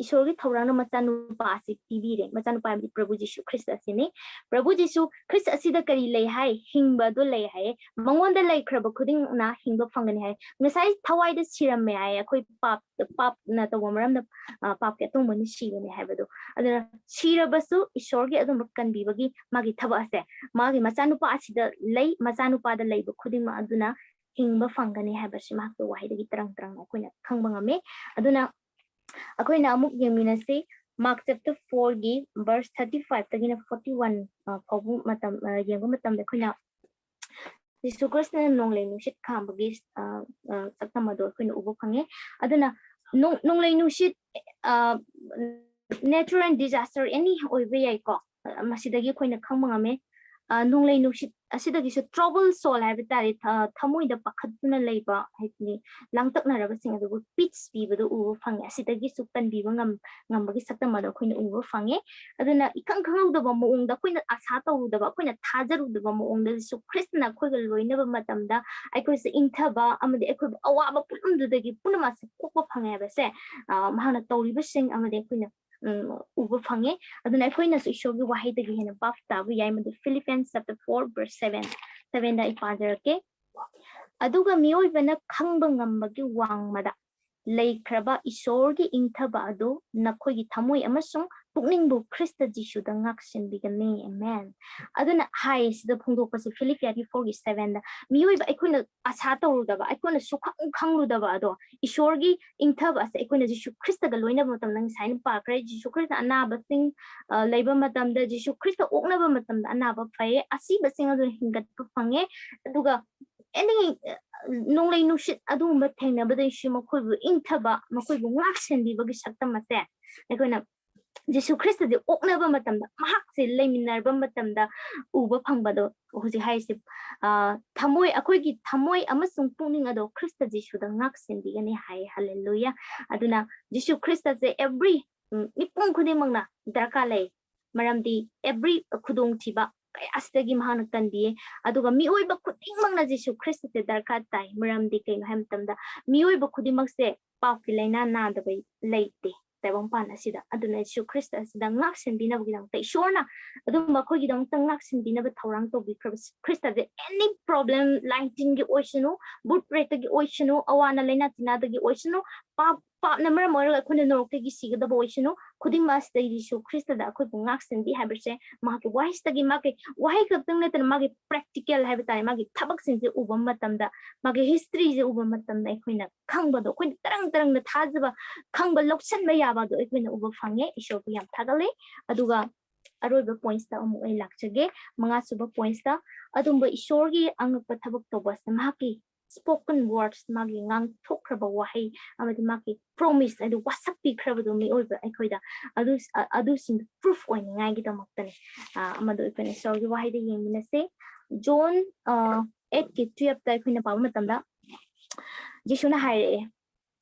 ꯏꯁꯣꯔꯒꯤ ꯊꯧꯔꯥꯡꯅ ꯃꯆꯥꯅꯨꯄꯥ ꯑꯁꯤ ꯄꯤꯕꯤꯔꯦ꯫ ꯃꯆꯥꯅꯨꯄꯥ ꯍꯥꯏꯕꯗꯤ ꯄ꯭ꯔꯚꯨ ꯖꯤꯁꯨ ꯈ꯭ꯔꯤꯁꯇ ꯑꯁꯤꯅꯤ꯫ ꯄ꯭ꯔꯚꯨ ꯖꯤꯁꯨ ꯈ꯭ꯔꯤꯁꯇ ꯑꯁꯤꯗ ꯀꯔꯤ ꯂꯩ ꯍꯥꯏ? ꯍꯤꯡꯕ ꯑꯗꯨ ꯂꯩ ꯍꯥꯏꯌꯦ꯫ ꯃꯉꯣꯟꯗ ꯂꯩꯈ꯭ꯔꯕ ꯈꯨꯗꯤꯡꯅ ꯍꯤꯡꯕ ꯐꯪꯒꯅꯤ ꯍꯥꯏ꯫ ꯉꯁꯥꯏ ꯊꯋꯥꯏꯗ ꯁꯤꯔꯝꯃꯦ ꯍꯥꯏꯌꯦ꯫ ꯑꯩꯈꯣꯏ ꯄꯥꯞ, ꯄꯥꯞꯅ ꯇꯧꯕ ꯃꯔꯝꯅ, ꯑ, ꯄꯥꯞꯀꯤ ꯑꯇꯣꯡꯕꯅꯤ ꯁꯤꯕꯅꯤ ꯍꯥꯏꯕꯗꯣ꯫ ꯑꯗꯨꯅ ꯁꯤꯔꯕꯁꯨ ꯏꯁꯣꯔꯒꯤ ꯑꯗꯨꯝꯕ ꯀꯟꯕꯤꯕꯒꯤ ꯃꯥꯒꯤ ꯊꯕꯛ ꯑꯁꯦ, ꯃꯥꯒꯤ ꯃꯆꯥꯅꯨꯄꯥ ꯑꯁꯤꯗ ꯂꯩ, ꯃꯆꯥꯅꯨꯄꯥꯗ ꯂꯩꯕ ꯈꯨꯗꯤꯡꯃꯛ ꯑꯗꯨꯅ ꯍꯤꯡꯕ ꯐꯪꯒꯅꯤ ꯍꯥꯏꯕꯁꯤ ꯃꯍꯥꯛꯀꯤ ꯋꯥꯍꯩꯗꯒꯤ ꯇꯔꯪ ꯇꯔꯪꯅ ꯑꯩꯈꯣꯏꯅ ꯈꯪꯕ ꯉꯝꯃꯤ꯫ ꯑꯗꯨꯅ ꯑꯩꯈꯣꯏꯅ ꯑꯃꯨꯛ ꯌꯦꯡꯃꯤꯟꯅꯁꯤ, Mark chapter four ꯒꯤ verse thirty five ꯇꯒꯤꯅ forty one, ꯑ, ꯐꯥꯎꯕ ꯃꯇꯝ, ꯑ, ꯌꯦꯡꯕ ꯃꯇꯝꯗ ꯑꯩꯈꯣꯏꯅ ꯖꯤꯁꯨ ꯈ꯭ꯔꯤꯁꯇꯅ ꯅꯣꯡꯂꯩ ꯅꯨꯡꯁꯤꯠ ꯈꯥꯝꯕꯒꯤ, ꯑ, ꯑ, ꯁꯛꯇꯝ ꯑꯗꯣ ꯑꯩꯈꯣꯏꯅ ꯎꯕ ꯐꯪꯉꯦ꯫ ꯑꯗꯨꯅ ꯅꯣꯡ-, ꯅꯣꯡꯂꯩ ꯅꯨꯡꯁꯤꯠ, ꯑ, natural disaster any ꯑꯣꯏꯕ ꯌꯥꯏꯀꯣ, ꯑ, ꯃꯁꯤꯗꯒꯤ ꯑꯩꯈꯣꯏꯅ ꯈꯪꯕ ꯉꯝꯃꯦ꯫ ꯑ, ꯅꯣꯡꯂꯩ ꯅꯨꯡꯁꯤꯠ ꯑꯁꯤꯗꯒꯤꯁꯨ trouble soul ꯍꯥꯏꯕ ꯇꯥꯔꯦ, ꯊ-, ꯊꯃꯣꯏꯗ ꯄꯥꯈꯠꯇꯨꯅ ꯂꯩꯕ, ꯍꯥꯏꯗꯤ ꯂꯥꯡꯇꯛꯅꯔꯕꯁꯤꯡ ꯑꯗꯨꯕꯨ peace ꯄꯤꯕꯗꯨ ꯎꯕ ꯐꯪꯉꯦ꯫ ꯑꯁꯤꯗꯒꯤꯁꯨ ꯀꯟꯕꯤꯕ ꯉꯝ-, ꯉꯝꯕꯒꯤ ꯁꯛꯇꯝ ꯑꯗꯣ ꯑꯩꯈꯣꯏꯅ ꯎꯕ ꯐꯪꯉꯦ꯫ ꯑꯗꯨꯅ ꯏꯈꯪ ꯈꯪꯍꯧꯗꯕ ꯃꯑꯣꯡꯗ, ꯑꯩꯈꯣꯏꯅ ꯑꯁꯥ ꯇꯧꯔꯨꯗꯕ, ꯑꯩꯈꯣꯏꯅ ꯊꯥꯖꯔꯨꯗꯕ ꯃꯑꯣꯡꯗ ꯖꯤꯁꯨ ꯈ꯭ꯔꯤꯁꯇꯅ ꯑꯩꯈꯣꯏꯒ ꯂꯣꯏꯅꯕ ꯃꯇꯝꯗ ꯑꯩꯈꯣꯏꯁꯦ ꯏꯪꯊꯕ ꯑꯃꯗꯤ ꯑꯩꯈꯣꯏꯕꯨ ꯑꯋꯥꯕ ꯄꯨꯝꯅꯃꯛꯇꯨꯗꯒꯤ ꯄꯨꯝꯅꯃꯛꯁꯦ ꯀꯣꯛꯄ ꯐꯪꯉꯦ ꯍꯥꯏꯕꯁꯦ, ꯑ, ꯃꯍꯥꯛꯅ ꯇꯧꯔꯤꯕꯁꯤꯡ ꯑꯃꯗꯤ ꯑꯩꯈꯣꯏꯅ, ꯎꯝ, ꯎꯕ ꯐꯪꯉꯦ꯫ ꯑꯗꯨꯅ ꯑꯩꯈꯣꯏꯅꯁꯨ ꯏꯁꯣꯔꯒꯤ ꯋꯥꯍꯩꯗꯒꯤ ꯍꯦꯟꯅ ꯚꯥꯞ ꯇꯥꯕ ꯌꯥꯏ꯫ ꯃꯗꯨ Philippians chapter four verse seven, sevenꯗ ꯑꯩ ꯄꯥꯖꯔꯛꯀꯦ꯫ "ꯑꯗꯨꯒ ꯃꯤꯑꯣꯏꯕꯅ ꯈꯪꯕ ꯉꯝꯕꯒꯤ ꯋꯥꯡꯃꯗ ꯂꯩꯈ꯭ꯔꯕ ꯏꯁꯣꯔꯒꯤ ꯏꯪꯊꯕ ꯑꯗꯨ ꯅꯈꯣꯏꯒꯤ ꯊꯃꯣꯏ ꯑꯃꯁꯨꯡ ꯄꯨꯛꯅꯤꯡꯕꯨ ꯈ꯭ꯔꯤꯁꯇ ꯖꯤꯁꯨꯗ ꯉꯥꯛꯁꯦꯟꯕꯤꯒꯅꯤ꯫" ꯑꯃꯦꯟ꯫ ꯑꯗꯨꯅ ꯍꯥꯏꯔꯤꯁꯤꯗ ꯐꯣꯡꯗꯣꯛꯄꯁꯦ, ꯐꯤꯂꯤꯄꯤꯌꯥꯒꯤ fourꯒꯤ sevenꯗ, ꯃꯤꯑꯣꯏꯕ ꯑꯩꯈꯣꯏꯅ ꯑꯁꯥ ꯇꯧꯔꯨꯗꯕ, ꯑꯩꯈꯣꯏꯅ ꯁꯨꯈꯪ ꯈꯪꯂꯨꯗꯕ ꯑꯗꯣ, ꯏꯁꯣꯔꯒꯤ ꯏꯪꯊꯕ ꯑꯁꯦ ꯑꯩꯈꯣꯏꯅ ꯖꯤꯁꯨ ꯈ꯭ꯔꯤꯁꯇꯒ ꯂꯣꯏꯅꯕ ꯃꯇꯝꯗ, ꯉꯁꯥꯏꯅ ꯄꯥꯈ꯭ꯔꯦ, ꯖꯤꯁꯨ ꯈ꯭ꯔꯤꯁꯇ ꯑꯅꯥꯕꯁꯤꯡ, ꯑ, ꯂꯩꯕ ꯃꯇꯝꯗ, ꯖꯤꯁꯨ ꯈ꯭ꯔꯤꯁꯇ ꯑꯣꯛꯅꯕ ꯃꯇꯝꯗ ꯑꯅꯥꯕ ꯐꯩꯌꯦ, ꯑꯁꯤꯕꯁꯤꯡ ꯑꯗꯨꯅ ꯍꯤꯡꯒꯠꯄ ꯐꯪꯉꯦ꯫ ꯑꯗꯨꯒ any, ꯑ, ꯅꯣꯡꯂꯩ ꯅꯨꯡꯁꯤꯠ ꯑꯗꯨꯒꯨꯝꯕ ꯊꯦꯡꯅꯕꯗꯩꯁꯨ ꯃꯈꯣꯏꯕꯨ ꯏꯪꯊꯕ, ꯃꯈꯣꯏꯕꯨ ꯉꯥꯛ ꯁꯦꯟꯕꯤꯕꯒꯤ ꯁꯛꯇꯝ ꯑꯁꯦ ꯑꯩꯈꯣꯏꯅ ꯖꯤꯁꯨ ꯈ꯭ꯔꯤꯁꯇꯁꯦ ꯑꯣꯛꯅꯕ ꯃꯇꯝꯗ, ꯃꯍꯥꯛꯁꯦ ꯂꯩꯃꯤꯟꯅꯔꯕ ꯃꯇꯝꯗ ꯎꯕ ꯐꯪꯕꯗꯣ ꯍꯧꯖꯤꯛ ꯍꯥꯏꯔꯤꯁꯦ, ꯑ, ꯊꯃꯣꯏ, ꯑꯩꯈꯣꯏꯒꯤ ꯊꯃꯣꯏ ꯑꯃꯁꯨꯡ ꯄꯨꯛꯅꯤꯡ ꯑꯗꯣ ꯈ꯭ꯔꯤꯁꯇ ꯖꯤꯁꯨꯗ ꯉꯥꯛ ꯁꯦꯟꯕꯤꯒꯅꯤ ꯍꯥꯏ꯫ ꯍꯜꯂꯦꯂꯨꯌꯥ! ꯑꯗꯨꯅ ꯖꯤꯁꯨ ꯈ꯭ꯔꯤꯁꯇꯁꯦ every, ꯎꯝ, ꯃꯤꯄꯨꯝ ꯈꯨꯗꯤꯡꯃꯛꯅ ꯗꯔꯀꯥꯔ ꯂꯩ꯫ ꯃꯔꯝꯗꯤ every ꯈꯨꯗꯣꯡꯊꯤꯕ ꯀꯌꯥꯁꯤꯗꯒꯤ ꯃꯍꯥꯛꯅ ꯀꯟꯕꯤꯌꯦ꯫ ꯑꯗꯨꯒ ꯃꯤꯑꯣꯏꯕ ꯈꯨꯗꯤꯡꯃꯛꯅ ꯖꯤꯁꯨ ꯈ꯭ꯔꯤꯁꯇꯁꯦ ꯗꯔꯀꯥꯔ ꯇꯥꯏ꯫ ꯃꯔꯝꯗꯤ ꯀꯩꯅꯣ ꯍꯥꯏꯕ ꯃꯇꯝꯗ ꯃꯤꯑꯣꯏꯕ ꯈꯨꯗꯤꯡꯃꯛꯁꯦ ꯄꯥꯞꯀꯤ ꯂꯥꯏꯅꯥ ꯅꯥꯗꯕ ꯂꯩꯇꯦ ꯇꯥꯏꯕꯪꯄꯥꯟ ꯑꯁꯤꯗ꯫ ꯑꯗꯨꯅ ꯖꯤꯁꯨ ꯈ꯭ꯔꯤꯁꯇ ꯑꯁꯤꯗ ꯉꯥꯛ ꯁꯦꯟꯕꯤꯅꯕꯒꯤꯗꯃꯛꯇ ꯏꯁꯣꯔꯅ ꯑꯗꯨꯝ ꯃꯈꯣꯏꯒꯤꯗꯃꯛꯇ ꯉꯥꯛ ꯁꯦꯟꯕꯤꯅꯕ ꯊꯧꯔꯥꯡ ꯇꯧꯕꯤꯈ꯭ꯔꯕ ꯈ꯭ꯔꯤꯁꯇꯁꯦ, any problem, ꯂꯥꯏ ꯇꯤꯟꯒꯤ ꯑꯣꯏꯁꯅꯨ, ꯚꯨꯠ ꯄ꯭ꯔꯦꯠꯇꯒꯤ ꯑꯣꯏꯁꯅꯨ, ꯑꯋꯥ ꯑꯅꯥ ꯂꯥꯏꯅꯥ ꯇꯤꯟꯅꯥꯗꯒꯤ ꯑꯣꯏꯁꯅꯨ, ꯄꯥꯞ, ꯄꯥꯞꯅ ꯃꯔꯝ ꯑꯣꯏꯔꯒ ꯑꯩꯈꯣꯏꯅ ꯅꯣꯔꯣꯛꯇꯒꯤ ꯁꯤꯒꯗꯕ ꯑꯣꯏꯁꯅꯨ, ꯈꯨꯗꯤꯡꯃꯛ ꯑꯁꯤꯗ ꯖꯤꯁꯨ ꯈ꯭ꯔꯤꯁꯇꯗ ꯑꯩꯈꯣꯏꯕꯨ ꯉꯥꯛ ꯁꯦꯟꯕꯤ ꯍꯥꯏꯕꯁꯦ ꯃꯍꯥꯛꯀꯤ ꯋꯥꯍꯩꯁꯤꯗꯒꯤ, ꯃꯍꯥꯛꯀꯤ ꯋꯥꯍꯩ ꯈꯛꯇꯪ ꯅꯠꯇꯅ ꯃꯥꯒꯤ practical ꯍꯥꯏꯕ ꯇꯥꯔꯦ, ꯃꯥꯒꯤ ꯊꯕꯛꯁꯤꯡꯁꯦ ꯎꯕ ꯃꯇꯝꯗ, ꯃꯥꯒꯤ historyꯁꯦ ꯎꯕ ꯃꯇꯝꯗ ꯑꯩꯈꯣꯏꯅ ꯈꯪꯕꯗꯣ, ꯑꯩꯈꯣꯏꯅ ꯇꯔꯪ ꯇꯔꯪꯅ ꯊꯥꯖꯕ, ꯈꯪꯕ, ꯂꯧꯁꯤꯟꯕ ꯌꯥꯕ ꯑꯗꯣ ꯑꯩꯈꯣꯏꯅ ꯎꯕ ꯐꯪꯉꯦ꯫ ꯏꯁꯣꯔꯕꯨ ꯌꯥꯝ ꯊꯥꯒꯠꯂꯦ꯫ ꯑꯗꯨꯒ ꯑꯔꯣꯏꯕ pointsꯇ ꯑꯃꯨꯛ ꯑꯩ ꯂꯥꯛꯆꯒꯦ, ꯃꯉꯥꯁꯨꯕ pointsꯇ꯫ ꯑꯗꯨꯝꯕ ꯏꯁꯣꯔꯒꯤ ꯑꯉꯛꯄ ꯊꯕꯛ ꯇꯧꯕ ꯑꯁꯤꯅ ꯃꯍꯥꯛꯀꯤ spoken words, ꯃꯥꯒꯤ ꯉꯥꯡꯊꯣꯛꯈ꯭ꯔꯕ ꯋꯥꯍꯩ ꯑꯃꯗꯤ ꯃꯥꯒꯤ promise, ꯍꯥꯏꯗꯤ ꯋꯥꯁꯛꯄꯤꯈ꯭ꯔꯕꯗꯣ ꯃꯤꯑꯣꯏꯕ ꯑꯩꯈꯣꯏꯗ, ꯑꯗꯨ ꯑ- ꯑꯗꯨꯁꯤꯡꯗꯣ proof ꯑꯣꯏꯅꯤꯡꯉꯥꯏꯒꯤꯗꯃꯛꯇꯅꯦ꯫ ꯑ, ꯑꯃꯗꯣ ꯑꯩꯈꯣꯏꯅ ꯏꯁꯣꯔꯒꯤ ꯋꯥꯍꯩꯗ ꯌꯦꯡꯃꯤꯟꯅꯁꯦ꯫ ꯖꯣꯟ ꯑ, eight ꯀꯤ twelve ꯇ ꯑꯩꯈꯣꯏꯅ ꯄꯥꯕ ꯃꯇꯝꯗ ꯖꯤꯁꯨꯅ ꯍꯥꯏꯔꯛꯑꯦ,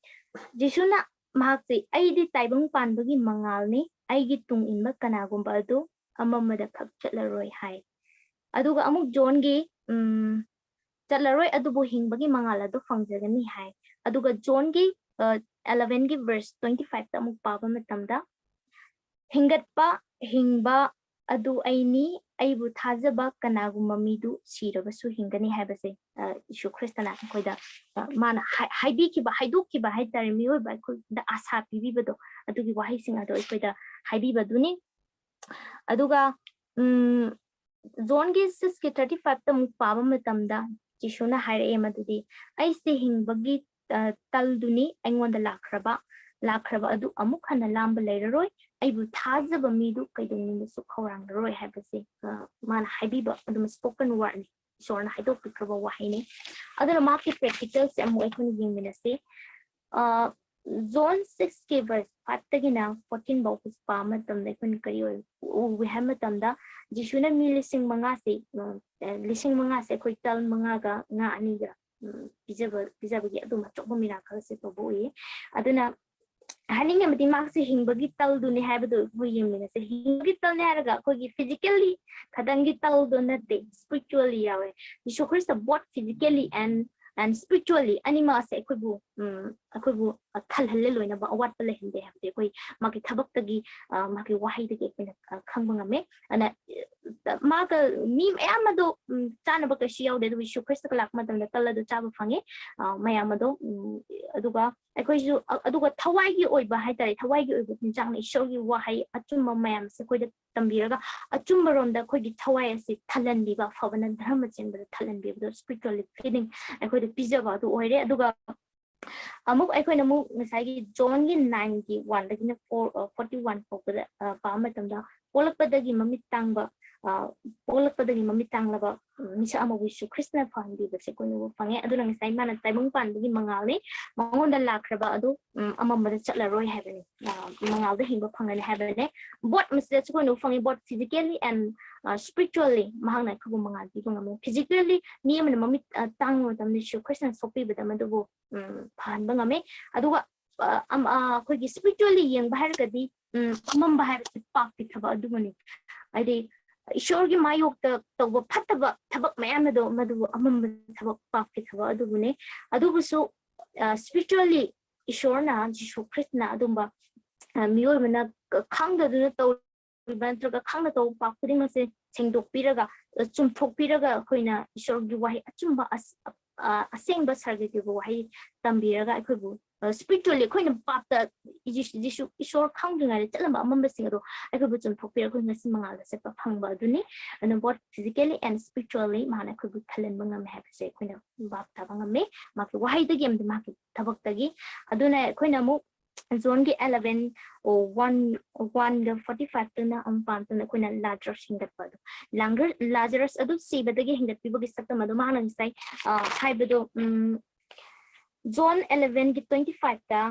ꯖꯤꯁꯨꯅ ꯃꯍꯥꯛꯁꯦ, "ꯑꯩꯗꯤ ꯇꯥꯏꯕꯪ ꯄꯥꯟꯕꯒꯤ ꯃꯉꯥꯜꯅꯤ, ꯑꯩꯒꯤ ꯇꯨꯡ ꯏꯟꯕ ꯀꯅꯥꯒꯨꯝꯕ ꯑꯗꯨ ꯑꯃꯝꯕꯗ ꯈꯛ ꯆꯠꯂꯔꯣꯏ" ꯍꯥꯏ꯫ ꯑꯗꯨꯒ ꯑꯃꯨꯛ ꯖꯣꯟꯒꯤ ꯎꯝ, "ꯆꯠꯂꯔꯣꯏ, ꯑꯗꯨꯕꯨ ꯍꯤꯡꯕꯒꯤ ꯃꯉꯥꯜ ꯑꯗꯨ ꯐꯪꯖꯒꯅꯤ" ꯍꯥꯏ꯫ ꯑꯗꯨꯒ ꯖꯣꯟꯒꯤ ꯑ, eleven ꯒꯤ verse twenty five ꯇ ꯑꯃꯨꯛ ꯄꯥꯕ ꯃꯇꯝꯗ, "ꯍꯤꯡꯒꯠꯄ, ꯍꯤꯡꯕ ꯑꯗꯨ ꯑꯩꯅꯤ, ꯑꯩꯕꯨ ꯊꯥꯖꯕ ꯀꯅꯥꯒꯨꯝꯕ ꯃꯤꯗꯨ ꯁꯤꯔꯕꯁꯨ ꯍꯤꯡꯒꯅꯤ" ꯍꯥꯏꯕꯁꯦ ꯑ, ꯌꯤꯁꯨ ꯈ꯭ꯔꯤꯁꯇꯅ ꯑꯩꯈꯣꯏꯗ ꯑ, ꯃꯥꯅ ꯍꯥꯏ- ꯍꯥꯏꯕꯤꯈꯤꯕ, ꯍꯥꯏꯗꯣꯛꯈꯤꯕ ꯍꯥꯏꯇꯥꯔꯦ, ꯃꯤꯑꯣꯏꯕ ꯑꯩꯈꯣꯏꯗ ꯑꯥꯁꯥ ꯄꯤꯕꯤꯕꯗꯣ, ꯑꯗꯨꯒꯤ ꯋꯥꯍꯩꯁꯤꯡ ꯑꯗꯣ ꯑꯩꯈꯣꯏꯗ ꯍꯥꯏꯕꯤꯕꯗꯨꯅꯤ꯫ ꯑꯗꯨꯒ ꯎꯝ, ꯖꯣꯟꯒꯤ six ꯀꯤ thirty five ꯇ ꯑꯃꯨꯛ ꯄꯥꯕ ꯃꯇꯝꯗ ꯖꯤꯁꯨꯅ ꯍꯥꯏꯔꯛꯑꯦ ꯃꯗꯨꯗꯤ, "ꯑꯩꯁꯦ ꯍꯤꯡꯕꯒꯤ ꯑ, ꯇꯜꯗꯨꯅꯤ, ꯑꯩꯉꯣꯟꯗ ꯂꯥꯛꯈ꯭ꯔꯕ ꯂꯥꯛꯈ꯭ꯔꯕ ꯑꯗꯨ ꯑꯃꯨꯛ ꯍꯟꯅ ꯂꯥꯝꯕ ꯂꯩꯔꯔꯣꯏ, ꯑꯩꯕꯨ ꯊꯥꯖꯕ ꯃꯤꯗꯨ ꯀꯩꯗꯧꯅꯨꯡꯗꯁꯨ ꯈꯧꯔꯥꯡꯂꯔꯣꯏ" ꯍꯥꯏꯕꯁꯦ ꯑ, ꯃꯥꯅ ꯍꯥꯏꯕꯤꯕ ꯑꯗꯨꯝ spoken word ꯅꯤ, ꯏꯁꯣꯔꯅ ꯍꯥꯏꯗꯣꯛꯄꯤꯈ꯭ꯔꯕ ꯋꯥꯍꯩꯅꯤ꯫ ꯑꯗꯨꯅ ꯃꯍꯥꯛꯀꯤ practical ꯁꯦ ꯑꯃꯨꯛ ꯑꯩꯈꯣꯏꯅ ꯌꯦꯡꯃꯤꯟꯅꯁꯤ꯫ ꯑ, ꯖꯣꯟ six ꯀꯤ verse five ꯇꯒꯤꯅ fourteen ꯐꯥꯎꯕꯁꯤ ꯄꯥꯕ ꯃꯇꯝꯗ ꯑꯩꯈꯣꯏꯅ ꯀꯔꯤ ꯑꯣꯏ ꯎ- ꯎꯏ ꯍꯥꯏꯕ ꯃꯇꯝꯗ, ꯖꯤꯁꯨꯅ ꯃꯤ ꯂꯤꯁꯤꯡ ꯃꯉꯥꯁꯤ, ꯑ, ꯑ, ꯂꯤꯁꯤꯡ ꯃꯉꯥꯁꯦ ꯑꯩꯈꯣꯏ ꯇꯜ ꯃꯉꯥꯒ ꯉꯥ ꯑꯅꯤꯒ ꯎꯝ, ꯄꯤꯖꯕ ꯄꯤꯖꯕꯒꯤ ꯑꯗꯨꯝ ꯑꯆꯧꯕ miracle ꯁꯦ ꯇꯧꯕ ꯎꯏꯌꯦ꯫ ꯑꯗꯨꯅ ꯍꯥꯏꯅꯤꯡꯉꯕꯗꯤ ꯃꯍꯥꯛꯁꯦ ꯍꯤꯡꯕꯒꯤ ꯇꯜꯗꯨꯅꯤ ꯍꯥꯏꯕꯗꯣ ꯑꯩꯈꯣꯏ ꯌꯦꯡꯃꯤꯟꯅꯁꯦ꯫ ꯍꯤꯡꯕꯒꯤ ꯇꯜꯅꯤ ꯍꯥꯏꯔꯒ ꯑꯩꯈꯣꯏꯒꯤ physically ꯈꯇꯪꯒꯤ ꯇꯜꯗꯣ ꯅꯠꯇꯦ, spiritually ꯌꯥꯎꯋꯦ꯫ ꯌꯤꯁꯨ Christ both physically and and spiritually ꯑꯅꯤꯃꯛ ꯑꯁꯦ ꯑꯩꯈꯣꯏꯕꯨ ꯎꯝ, ꯑꯩꯈꯣꯏꯕꯨ ꯊꯜꯍꯜꯂꯦ, ꯂꯣꯏꯅꯃꯛ ꯑꯋꯥꯠꯄ ꯂꯩꯍꯟꯗꯦ ꯍꯥꯏꯕꯗꯤ ꯑꯩꯈꯣꯏ ꯃꯥꯒꯤ ꯊꯕꯛꯇꯒꯤ ꯑ, ꯃꯥꯒꯤ ꯋꯥꯍꯩꯗꯒꯤ ꯑꯩꯈꯣꯏꯅ ꯑ, ꯈꯪꯕ ꯉꯝꯃꯦ꯫ ꯑꯗꯨꯅ ꯑ, ꯃꯥꯒ ꯃꯤ ꯃꯌꯥꯝ ꯑꯗꯣ ꯎꯝ, ꯆꯥꯅꯕ ꯀꯩꯁꯨ ꯌꯥꯎꯗꯦ, ꯑꯗꯨꯕꯨ ꯌꯤꯁꯨ ꯈ꯭ꯔꯤꯁꯇꯒ ꯂꯥꯛꯄ ꯃꯇꯝꯗ ꯇꯜ ꯑꯗꯨ ꯆꯥꯕ ꯐꯪꯉꯦ꯫ ꯑ, ꯃꯌꯥꯝ ꯑꯗꯣ ꯎꯝ, ꯑꯗꯨꯒ ꯑꯩꯈꯣꯏꯁꯨ ꯑ- ꯑꯗꯨꯒ ꯊꯋꯥꯏꯒꯤ ꯑꯣꯏꯕ ꯍꯥꯏꯇꯥꯔꯦ, ꯊꯋꯥꯏꯒꯤ ꯑꯣꯏꯕ ꯆꯤꯟꯖꯥꯛꯅ ꯏꯁꯣꯔꯒꯤ ꯋꯥꯍꯩ ꯑꯆꯨꯝꯕ ꯃꯌꯥꯝꯁꯦ ꯑꯩꯈꯣꯏꯗ ꯇꯝꯕꯤꯔꯒ ꯑꯆꯨꯝꯕ ꯔꯣꯝꯗ ꯑꯩꯈꯣꯏꯒꯤ ꯊꯋꯥꯏ ꯑꯁꯤ ꯊꯜꯍꯟꯕꯤꯕ, ꯑꯐꯕꯅ ꯙꯔꯃ ꯆꯦꯟꯕꯗ ꯊꯜꯍꯟꯕꯤꯕꯗꯣ, spiritually feeding ꯑꯩꯈꯣꯏꯗ ꯄꯤꯖꯕ ꯑꯗꯨ ꯑꯣꯏꯔꯦ꯫ ꯑꯗꯨꯒ ꯑꯃꯨꯛ ꯑꯩꯈꯣꯏꯅ ꯑꯃꯨꯛ ꯉꯁꯥꯏꯒꯤ ꯖꯣꯟꯒꯤ nine ꯒꯤ one ꯗꯒꯤꯅ four forty one ꯐꯥꯎꯕꯗ ꯑ, ꯄꯥꯕ ꯃꯇꯝꯗ, ꯄꯣꯛꯂꯛꯄꯗꯒꯤ ꯃꯃꯤꯠ ꯇꯥꯡꯕ ꯑ, ꯄꯣꯛꯂꯛꯄꯗꯒꯤ ꯃꯃꯤꯠ ꯇꯥꯡꯂꯕ ꯎꯝ, ꯃꯤꯁꯛ ꯑꯃꯕꯨ ꯖꯤꯁꯨ ꯈ꯭ꯔꯤꯁꯇꯅ ꯐꯍꯟꯕꯤꯕꯁꯦ ꯑꯩꯈꯣꯏꯅ ꯎꯕ ꯐꯪꯉꯦ꯫ ꯑꯗꯨꯅ ꯉꯁꯥꯏ ꯃꯥꯅ ꯇꯥꯏꯕꯪ ꯄꯥꯟꯕꯒꯤ ꯃꯉꯥꯜꯅꯤ, ꯃꯉꯣꯟꯗ ꯂꯥꯛꯈ꯭ꯔꯕ ꯑꯗꯨ, ꯎꯝ, ꯑꯃꯝꯕꯗ ꯆꯠꯂꯔꯣꯏ ꯍꯥꯏꯕꯅꯤ, ꯑ, ꯃꯉꯥꯜꯗ ꯍꯤꯡꯕ ꯐꯪꯒꯅꯤ ꯍꯥꯏꯕꯅꯦ꯫ Both ꯃꯁꯤꯗꯁꯨ ꯑꯩꯈꯣꯏꯅ ꯎꯕ ꯐꯪꯉꯤ, both physically and, ꯑ, spiritually ꯃꯍꯥꯛꯅ ꯑꯩꯈꯣꯏꯕꯨ ꯃꯉꯥꯜ ꯄꯤꯕ ꯉꯝꯃꯤ꯫ Physically ꯃꯤ ꯑꯃꯅ ꯃꯃꯤꯠ, ꯑ, ꯇꯥꯡꯕ ꯃꯇꯝꯗ ꯖꯤꯁꯨ ꯈ꯭ꯔꯤꯁꯇꯅ ꯁꯣꯛꯄꯤꯕꯗ ꯃꯗꯨꯕꯨ, ꯎꯝ, ꯐꯍꯟꯕ ꯉꯝꯃꯤ꯫ ꯑꯗꯨꯒ, ꯑ, ꯑꯝ-, ꯑ, ꯑꯩꯈꯣꯏꯒꯤ spiritually ꯌꯦꯡꯕ ꯍꯥꯏꯔꯒꯗꯤ, ꯎꯝ, ꯑꯃꯝꯕ ꯍꯥꯏꯕꯁꯤ ꯄꯥꯞꯀꯤ ꯊꯕꯛ ꯑꯗꯨꯕꯨꯅꯤ꯫ ꯍꯥꯏꯗꯤ ꯏꯁꯣꯔꯒꯤ ꯃꯥꯌꯣꯛꯇ ꯇꯧꯕ ꯐꯠꯇꯕ ꯊꯕꯛ ꯃꯌꯥꯝ ꯑꯗꯣ ꯃꯗꯨꯕꯨ ꯑꯃꯝꯕ ꯊꯕꯛ, ꯄꯥꯞꯀꯤ ꯊꯕꯛ ꯑꯗꯨꯕꯨꯅꯤ꯫ ꯑꯗꯨꯕꯨꯁꯨ, ꯑ, spiritually ꯏꯁꯣꯔꯅ, ꯖꯤꯁꯨ ꯈ꯭ꯔꯤꯁꯇꯅ ꯑꯗꯨꯝꯕ, ꯑ, ꯃꯤꯑꯣꯏꯕꯅ ꯀ-, ꯈꯪꯗꯗꯨꯅ ꯇꯧꯔꯤꯕ ꯅꯠꯇ꯭ꯔꯒ ꯈꯪꯅ ꯇꯧꯕ ꯄꯥꯞ ꯈꯨꯗꯤꯡꯃꯛꯁꯦ ꯁꯦꯡꯗꯣꯛꯄꯤꯔꯒ, ꯑ, ꯆꯨꯝꯊꯣꯛꯄꯤꯔꯒ ꯑꯩꯈꯣꯏꯅ ꯏꯁꯣꯔꯒꯤ ꯋꯥꯍꯩ ꯑꯆꯨꯝꯕ, ꯑꯁ-, ꯑ, ꯑꯁꯦꯡꯕ ꯁꯔꯒꯒꯤ ꯋꯥꯍꯩ ꯇꯝꯕꯤꯔꯒ ꯑꯩꯈꯣꯏꯕꯨ, ꯑ, spiritually ꯑꯩꯈꯣꯏꯅ ꯄꯥꯞꯇ ꯖꯤꯁꯨ, ꯖꯤꯁꯨ ꯏꯁꯣꯔ ꯈꯪꯗ꯭ꯔꯤꯉꯩꯗ ꯆꯠꯂꯝꯕ ꯑꯃꯝꯕꯁꯤꯡ ꯑꯗꯣ ꯑꯩꯈꯣꯏꯕꯨ ꯆꯨꯝꯊꯣꯛꯄꯤꯔꯒ ꯑꯩꯈꯣꯏ ꯉꯁꯤ ꯃꯉꯥꯜꯗ ꯆꯠꯄ ꯐꯪꯕ ꯑꯗꯨꯅꯤ꯫ ꯑꯗꯨꯅ both physically and spiritually ꯃꯥꯅ ꯑꯩꯈꯣꯏꯕꯨ ꯊꯜꯍꯟꯕ ꯉꯝꯃꯦ ꯍꯥꯏꯕꯁꯦ ꯑꯩꯈꯣꯏꯅ ꯚꯥꯞ ꯇꯥꯕ ꯉꯝꯃꯤ, ꯃꯍꯥꯛꯀꯤ ꯋꯥꯍꯩꯗꯒꯤ ꯑꯃꯗꯤ ꯃꯍꯥꯛꯀꯤ ꯊꯕꯛꯇꯒꯤ꯫ ꯑꯗꯨꯅ ꯑꯩꯈꯣꯏꯅ ꯑꯃꯨꯛ ꯖꯣꯟꯒꯤ eleven, one, one ꯒ forty five ꯇꯨꯅ ꯑꯃꯨꯛ ꯄꯥꯝꯇꯅ ꯑꯩꯈꯣꯏꯅ ꯂꯥꯖꯔꯁ ꯍꯤꯡꯒꯠꯄ ꯑꯗꯣ, ꯂꯥꯡꯒꯔ-, ꯂꯥꯖꯔꯁ ꯑꯗꯨ ꯁꯤꯕꯗꯒꯤ ꯍꯤꯡꯒꯠꯄꯤꯕꯒꯤ ꯁꯛꯇꯝ ꯑꯗꯣ ꯃꯥꯅ ꯉꯁꯥꯏ, ꯑ, ꯍꯥꯏꯕꯗꯣ, ꯎꯝ, ꯖꯣꯟ eleven ꯒꯤ twenty five ꯇ,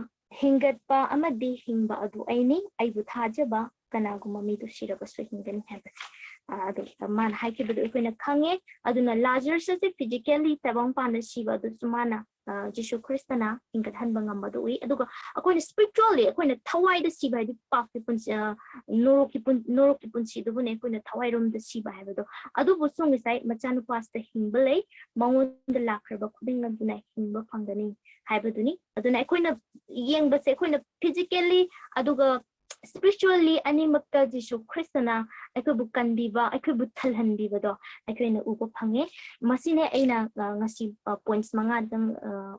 "ꯍꯤꯡꯒꯠꯄ ꯑꯃꯗꯤ ꯍꯤꯡꯕ ꯑꯗꯨ ꯑꯩꯅꯤ, ꯑꯩꯕꯨ ꯊꯥꯖꯕ ꯀꯅꯥꯒꯨꯝꯕ ꯃꯤꯗꯨ ꯁꯤꯔꯕꯁꯨ ꯍꯤꯡꯒꯅꯤ" ꯍꯥꯏꯕꯁꯦ, ꯑ, ꯑꯗꯨ ꯃꯥꯅ ꯍꯥꯏꯈꯤꯕꯗꯨ ꯑꯩꯈꯣꯏꯅ ꯈꯪꯉꯦ꯫ ꯑꯗꯨꯅ ꯂꯥꯖꯔꯁ ꯑꯁꯦ physically ꯇꯥꯏꯕꯪ ꯄꯥꯟꯗ ꯁꯤꯕ ꯑꯗꯨꯁꯨ ꯃꯥꯅ, ꯑ, ꯖꯤꯁꯨ ꯈ꯭ꯔꯤꯁꯇꯅ ꯍꯤꯡꯒꯠꯍꯟꯕ ꯉꯝꯕꯗꯨ ꯎꯏ꯫ ꯑꯗꯨꯒ ꯑꯩꯈꯣꯏꯅ spiritually ꯑꯩꯈꯣꯏꯅ ꯊꯋꯥꯏꯗ ꯁꯤꯕ ꯍꯥꯏꯗꯤ ꯄꯥꯞꯀꯤ ꯄꯨꯟꯁꯤ, ꯑ, ꯅꯣꯔꯣꯛꯀꯤ ꯄꯨꯟ-, ꯅꯣꯔꯣꯛꯀꯤ ꯄꯨꯟꯁꯤꯗꯨꯕꯨꯅꯦ ꯑꯩꯈꯣꯏꯅ ꯊꯋꯥꯏꯔꯣꯝꯗ ꯁꯤꯕ ꯍꯥꯏꯕꯗꯣ꯫ ꯑꯗꯨꯕꯨꯁꯨ ꯉꯁꯥꯏ ꯃꯆꯥꯅꯨꯄꯥꯁꯤꯗ ꯍꯤꯡꯕ ꯂꯩ, ꯃꯉꯣꯟꯗ ꯂꯥꯛꯈ꯭ꯔꯕ ꯈꯨꯗꯤꯡ ꯑꯗꯨꯅ ꯍꯤꯡꯕ ꯐꯪꯒꯅꯤ ꯍꯥꯏꯕꯗꯨꯅꯤ꯫ ꯑꯗꯨꯅ ꯑꯩꯈꯣꯏꯅ ꯌꯦꯡꯕꯁꯦ ꯑꯩꯈꯣꯏꯅ physically ꯑꯗꯨꯒ spiritually ꯑꯅꯤꯃꯛꯇ ꯖꯤꯁꯨ ꯈ꯭ꯔꯤꯁꯇꯅ ꯑꯩꯈꯣꯏꯕꯨ ꯀꯟꯕꯤꯕ, ꯑꯩꯈꯣꯏꯕꯨ ꯊꯜꯍꯟꯕꯤꯕꯗꯣ ꯑꯩꯈꯣꯏꯅ ꯎꯕ ꯐꯪꯉꯦ꯫ ꯃꯁꯤꯅꯦ ꯑꯩꯅ, ꯑ, ꯉꯁꯤ, ꯑ, points ꯃꯉꯥꯗꯪ, ꯑ,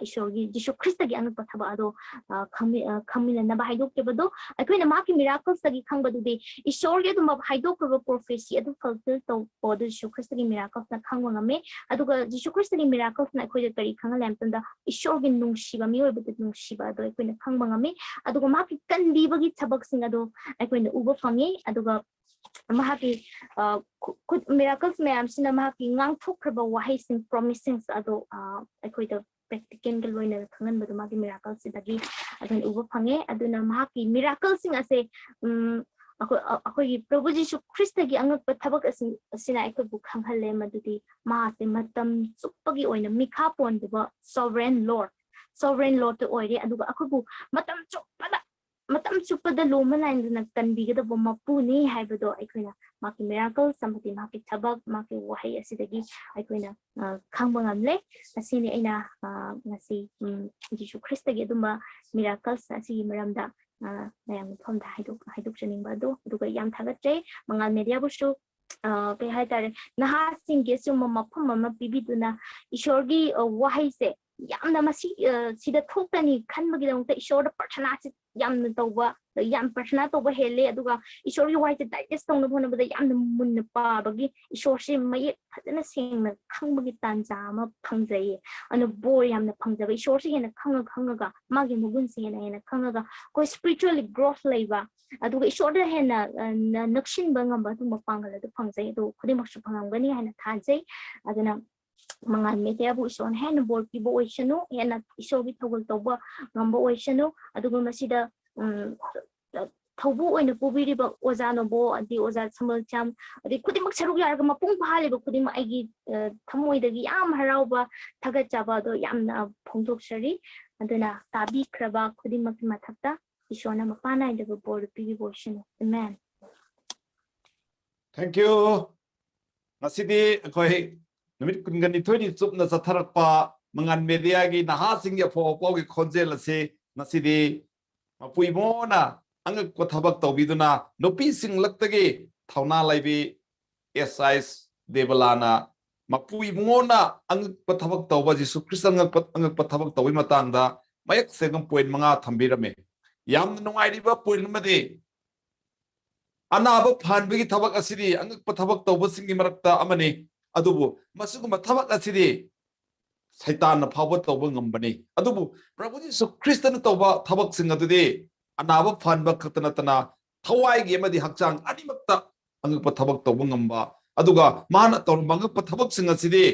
ꯏꯁꯣꯔꯒꯤ ꯖꯤꯁꯨ ꯈ꯭ꯔꯤꯁꯇꯒꯤ ꯑꯉꯛꯄ ꯊꯕꯛ ꯑꯗꯣ, ꯑ, ꯈꯪꯃꯤ-, ꯑ, ꯈꯪꯃꯤꯟꯅꯅꯕ ꯍꯥꯏꯗꯣꯛꯈꯤꯕꯗꯣ꯫ ꯑꯩꯈꯣꯏꯅ ꯃꯍꯥꯛꯀꯤ miracles ꯇꯒꯤ ꯈꯪꯕꯗꯨꯗꯤ ꯏꯁꯣꯔꯒꯤ ꯑꯗꯨꯝꯕ ꯍꯥꯏꯗꯣꯛꯈ꯭ꯔꯕ prophecy ꯑꯗꯨ fulfill ꯇꯧꯕ ꯑꯗꯨ ꯖꯤꯁꯨ ꯈ꯭ꯔꯤꯁꯇꯒꯤ miracles ꯅ ꯈꯪꯕ ꯉꯝꯃꯤ꯫ ꯑꯗꯨꯒ ꯖꯤꯁꯨ ꯈ꯭ꯔꯤꯁꯇꯒꯤ miracles ꯅ ꯑꯩꯈꯣꯏꯗ ꯀꯔꯤ ꯈꯪꯍꯜꯂꯦ ꯍꯥꯏꯕ ꯃꯇꯝꯗ ꯏꯁꯣꯔꯒꯤ ꯅꯨꯡꯁꯤꯕ, ꯃꯤꯑꯣꯏꯕꯗ ꯅꯨꯡꯁꯤꯕ ꯑꯗꯣ ꯑꯩꯈꯣꯏꯅ ꯈꯪꯕ ꯉꯝꯃꯤ꯫ ꯑꯗꯨꯒ ꯃꯍꯥꯛꯀꯤ ꯀꯟꯕꯤꯕꯒꯤ ꯊꯕꯛꯁꯤꯡ ꯑꯗꯣ ꯑꯩꯈꯣꯏꯅ ꯎꯕ ꯐꯪꯉꯤ꯫ ꯑꯗꯨꯒ ꯃꯍꯥꯛꯀꯤ ꯃꯤꯔꯥꯀꯜꯁ ꯃꯌꯥꯝꯁꯤꯅ ꯃꯍꯥꯛꯀꯤ ꯉꯥꯡꯊꯣꯛꯈ꯭ꯔꯕ ꯋꯥꯍꯩꯁꯤꯡ, ꯄ꯭ꯔꯣꯃꯤꯁꯁꯤꯡ ꯑꯗꯣ ꯑꯩꯈꯣꯏꯗ ꯄ꯭ꯔꯦꯛꯇꯤꯀꯦꯜꯒ ꯂꯣꯏꯅꯅ ꯈꯪꯍꯟꯕꯗꯣ ꯃꯥꯒꯤ ꯃꯤꯔꯥꯀꯜꯁꯤꯗꯒꯤ ꯑꯩꯈꯣꯏꯅ ꯎꯕ ꯐꯪꯉꯦ꯫ ꯑꯗꯨꯅ ꯃꯍꯥꯛꯀꯤ ꯃꯤꯔꯥꯀꯜꯁꯤꯡ ꯑꯁꯦ ꯎꯝ ꯑꯩꯈꯣꯏ ꯑꯩꯈꯣꯏꯒꯤ ꯄ꯭ꯔꯚꯨ ꯖꯤꯁꯨ ꯈ꯭ꯔꯤꯁꯇꯒꯤ ꯑꯉꯛꯄ ꯊꯕꯛ ꯑꯁꯤ ꯑꯁꯤꯅ ꯑꯩꯈꯣꯏꯕꯨ ꯈꯪꯍꯜꯂꯦ, ꯃꯗꯨꯗꯤ ꯃꯥꯁꯦ ꯃꯇꯝ ꯆꯨꯞꯄꯒꯤ ꯑꯣꯏꯅ ꯃꯤꯈꯥ ꯄꯣꯟꯗꯕ ꯁꯣꯚꯔꯦꯟ ꯂꯣꯔꯗ, ꯁꯣꯚꯔꯦꯟ ꯂꯣꯔꯗꯇ ꯑꯣꯏꯔꯦ꯫ ꯑꯗꯨꯒ ꯑꯩꯈꯣꯏꯕꯨ ꯃꯇꯝ ꯆꯨꯞꯄꯗ ꯃꯇꯝ ꯆꯨꯞꯄꯗ ꯂꯣꯝꯕ ꯅꯥꯏꯗꯅ ꯀꯟꯕꯤꯒꯗꯕ ꯃꯄꯨꯅꯤ ꯍꯥꯏꯕꯗꯣ ꯑꯩꯈꯣꯏꯅ ꯃꯍꯥꯛꯀꯤ ꯃꯤꯔꯥꯀꯜꯁ ꯑꯃꯗꯤ ꯃꯍꯥꯛꯀꯤ ꯊꯕꯛ, ꯃꯍꯥꯛꯀꯤ ꯋꯥꯍꯩ ꯑꯁꯤꯗꯒꯤ ꯑꯩꯈꯣꯏꯅ ꯈꯪꯕ ꯉꯝꯂꯦ꯫ ꯑꯁꯤꯅꯤ ꯑꯩꯅ ꯉꯁꯤ ꯖꯤꯁꯨ ꯈ꯭ꯔꯤꯁꯇꯒꯤ ꯑꯗꯨꯝꯕ ꯃꯤꯔꯥꯀꯜꯁ ꯑꯁꯤꯒꯤ ꯃꯔꯝꯗ ꯃꯌꯥꯝ ꯃꯐꯝꯗ ꯍꯥꯏꯗꯣꯛꯆꯅꯤꯡꯕ ꯑꯗꯣ꯫ ꯑꯗꯨꯒ ꯌꯥꯝ ꯊꯥꯒꯠꯆꯩ ꯃꯉꯥꯜ ꯃꯦꯗꯤꯌꯥꯕꯨꯁꯨ, ꯀꯩ ꯍꯥꯏꯇꯥꯔꯦ, ꯅꯍꯥꯁꯤꯡꯒꯤ ꯑꯁꯤꯒꯨꯝꯕ ꯃꯐꯝ ꯑꯃ ꯄꯤꯕꯤꯗꯨꯅ ꯏꯁꯣꯔꯒꯤ ꯋꯥꯍꯩꯁꯦ ꯌꯥꯝꯅ ꯃꯁꯤ ꯁꯤꯗ ꯊꯣꯛꯇꯅꯤ ꯈꯟꯕꯒꯤꯗꯃꯛꯇ ꯏꯁꯣꯔꯗ ꯄ꯭ꯔꯊꯅꯥꯁꯤ ꯌꯥꯝꯅ ꯇꯧꯕ, ꯌꯥꯝ ꯄ꯭ꯔꯊꯅꯥ ꯇꯧꯕ ꯍꯦꯜꯂꯦ꯫ ꯑꯗꯨꯒ ꯏꯁꯣꯔꯒꯤ ꯋꯥꯍꯩꯁꯦ ꯗꯥꯏꯖꯦꯁ ꯇꯧꯅꯕ ꯍꯣꯠꯅꯕꯗ ꯌꯥꯝꯅ ꯃꯨꯟꯅ ꯄꯥꯕꯒꯤ ꯏꯁꯣꯔꯁꯦ ꯃꯌꯦꯛ ꯐꯖꯅ ꯁꯦꯡꯅ ꯈꯪꯕꯒꯤ ꯇꯥꯟꯖꯥ ꯑꯃ ꯐꯪꯖꯩꯌꯦ꯫ ꯑꯗꯨꯅ ꯕꯣꯔ ꯌꯥꯝꯅ ꯐꯪꯖꯕ, ꯏꯁꯣꯔꯁꯦ ꯍꯦꯟꯅ ꯈꯪꯉ ꯈꯪꯉꯒ ꯃꯥꯒꯤ ꯃꯒꯨꯟꯁꯦ ꯍꯦꯟꯅ ꯍꯦꯟꯅ ꯈꯪꯉꯒ ꯑꯩꯈꯣꯏ ꯁ꯭ꯄꯤꯔꯤꯆꯨꯋꯦꯜꯂꯤ ꯒ꯭ꯔꯣꯊ ꯂꯩꯕ, ꯑꯗꯨꯒ ꯏꯁꯣꯔꯗ ꯍꯦꯟꯅ ꯅꯛꯁꯤꯟꯕ ꯉꯝꯕ ꯑꯗꯨꯒꯨꯝꯕ ꯄꯥꯡꯒꯜ ꯑꯗꯨ ꯐꯪꯖꯩ꯫ ꯑꯗꯨ ꯈꯨꯗꯤꯡꯃꯛꯁꯨ ꯐꯪꯉꯝꯒꯅꯤ ꯍꯥꯏꯅ ꯊꯥꯖꯩ꯫ ꯑꯗꯨꯅ ꯃꯉꯥꯜ ꯃꯦꯗꯤꯌꯥꯕꯨ ꯏꯁꯣꯔꯅ ꯍꯦꯟꯅ ꯕꯣꯔ ꯄꯤꯕ ꯑꯣꯏꯁꯅꯨ, ꯍꯦꯟꯅ ꯏꯁꯣꯔꯒꯤ ꯊꯧꯒꯜ ꯇꯧꯕ ꯉꯝꯕ ꯑꯣꯏꯁꯅꯨ꯫ ꯑꯗꯨꯒ ꯃꯁꯤꯗ ꯎꯝ ꯊꯧꯕꯨ ꯑꯣꯏꯅ ꯄꯨꯕꯤꯔꯤꯕ ꯑꯣꯖꯥ ꯅꯣꯕꯣ, ꯑꯗꯩ ꯑꯣꯖꯥ ꯁꯝꯕꯜ ꯆꯥꯝ, ꯑꯗꯩ ꯈꯨꯗꯤꯡꯃꯛ ꯁꯔꯨꯛ ꯌꯥꯔꯒ ꯃꯄꯨꯡ ꯐꯥꯍꯜꯂꯤꯕ ꯈꯨꯗꯤꯡꯃꯛ ꯑꯩꯒꯤ ꯊꯃꯣꯏꯗꯒꯤ ꯌꯥꯝ ꯍꯔꯥꯎꯕ, ꯊꯥꯒꯠꯆꯕ ꯑꯗꯣ ꯌꯥꯝꯅ ꯐꯣꯡꯗꯣꯛꯆꯔꯤ꯫ ꯑꯗꯨꯅ ꯇꯥꯕꯤꯈ꯭ꯔꯕ ꯈꯨꯗꯤꯡꯃꯛꯀꯤ ꯃꯊꯛꯇ ꯏꯁꯣꯔꯅ ꯃꯄꯥ ꯅꯥꯏꯗꯕ ꯕꯣꯔ ꯄꯤꯕꯤꯕ ꯑꯣꯏꯁꯅꯨ꯫ ꯑꯃꯦꯟ꯫ Thank you. ꯉꯁꯤꯗꯤ ꯑꯩꯈꯣꯏ ꯅꯨꯃꯤꯠ ꯀꯨꯟꯒ ꯅꯤꯊꯣꯏꯅꯤ ꯆꯨꯞꯅ ꯆꯠꯊꯔꯛꯄ ꯃꯉꯥꯜ ꯃꯦꯗꯤꯌꯥꯒꯤ ꯅꯍꯥꯁꯤꯡꯒꯤ ꯑꯐꯥꯎ ꯑꯐꯥꯎꯒꯤ ꯈꯣꯟꯖꯦꯜ ꯑꯁꯤ ꯉꯁꯤꯗꯤ ꯃꯄꯨ ꯏꯕꯨꯡꯉꯣꯅ ꯑꯉꯛꯄ ꯊꯕꯛ ꯇꯧꯕꯤꯗꯨꯅ ꯅꯨꯄꯤꯁꯤꯡꯂꯛꯇꯒꯤ ꯊꯧꯅꯥ ꯂꯩꯕꯤ ꯑꯦꯁ ꯑꯥꯏ ꯗꯦꯕꯂꯥꯅ ꯃꯄꯨ ꯏꯕꯨꯡꯉꯣꯅ ꯑꯉꯛꯄ ꯊꯕꯛ ꯇꯧꯕ, ꯖꯤꯁꯨ ꯈ꯭ꯔꯤꯁꯇ ꯑꯉꯛꯄ, ꯑꯉꯛꯄ ꯊꯕꯛ ꯇꯧꯕꯒꯤ ꯃꯇꯥꯡꯗ ꯃꯌꯦꯛ ꯁꯦꯡꯅ ꯄꯣꯏꯟ ꯃꯉꯥ ꯊꯝꯕꯤꯔꯝꯃꯤ꯫ ꯌꯥꯝꯅ ꯅꯨꯡꯉꯥꯏꯔꯤꯕ ꯄꯣꯏꯟ ꯑꯃꯗꯤ ꯑꯅꯥꯕ ꯐꯍꯟꯕꯒꯤ ꯊꯕꯛ ꯑꯁꯤꯗꯤ ꯑꯉꯛꯄ ꯊꯕꯛ ꯇꯧꯕꯁꯤꯡꯒꯤ ꯃꯔꯛꯇ ꯑꯃꯅꯤ꯫ ꯑꯗꯨꯕꯨ ꯃꯁꯤꯒꯨꯝꯕ ꯊꯕꯛ ꯑꯁꯤꯗꯤ ꯁꯩꯇꯥꯟꯅ ꯐꯥꯎꯕ ꯇꯧꯕ ꯉꯝꯕꯅꯤ꯫ ꯑꯗꯨꯕꯨ ꯄ꯭ꯔꯚꯨ ꯖꯤꯁꯨ ꯈ꯭ꯔꯤꯁꯇꯅ ꯇꯧꯕ ꯊꯕꯛꯁꯤꯡ ꯑꯗꯨꯗꯤ ꯑꯅꯥꯕ ꯐꯍꯟꯕ ꯈꯛꯇ ꯅꯠꯇꯅ ꯊꯋꯥꯏꯒꯤ ꯑꯃꯗꯤ ꯍꯛꯆꯥꯡ ꯑꯅꯤꯃꯛꯇ ꯑꯉꯛꯄ ꯊꯕꯛ ꯇꯧꯕ ꯉꯝꯕ, ꯑꯗꯨꯒ ꯃꯥꯅ ꯇꯧꯔꯝꯕ ꯑꯉꯛꯄ ꯊꯕꯛꯁꯤꯡ ꯑꯁꯤꯗꯤ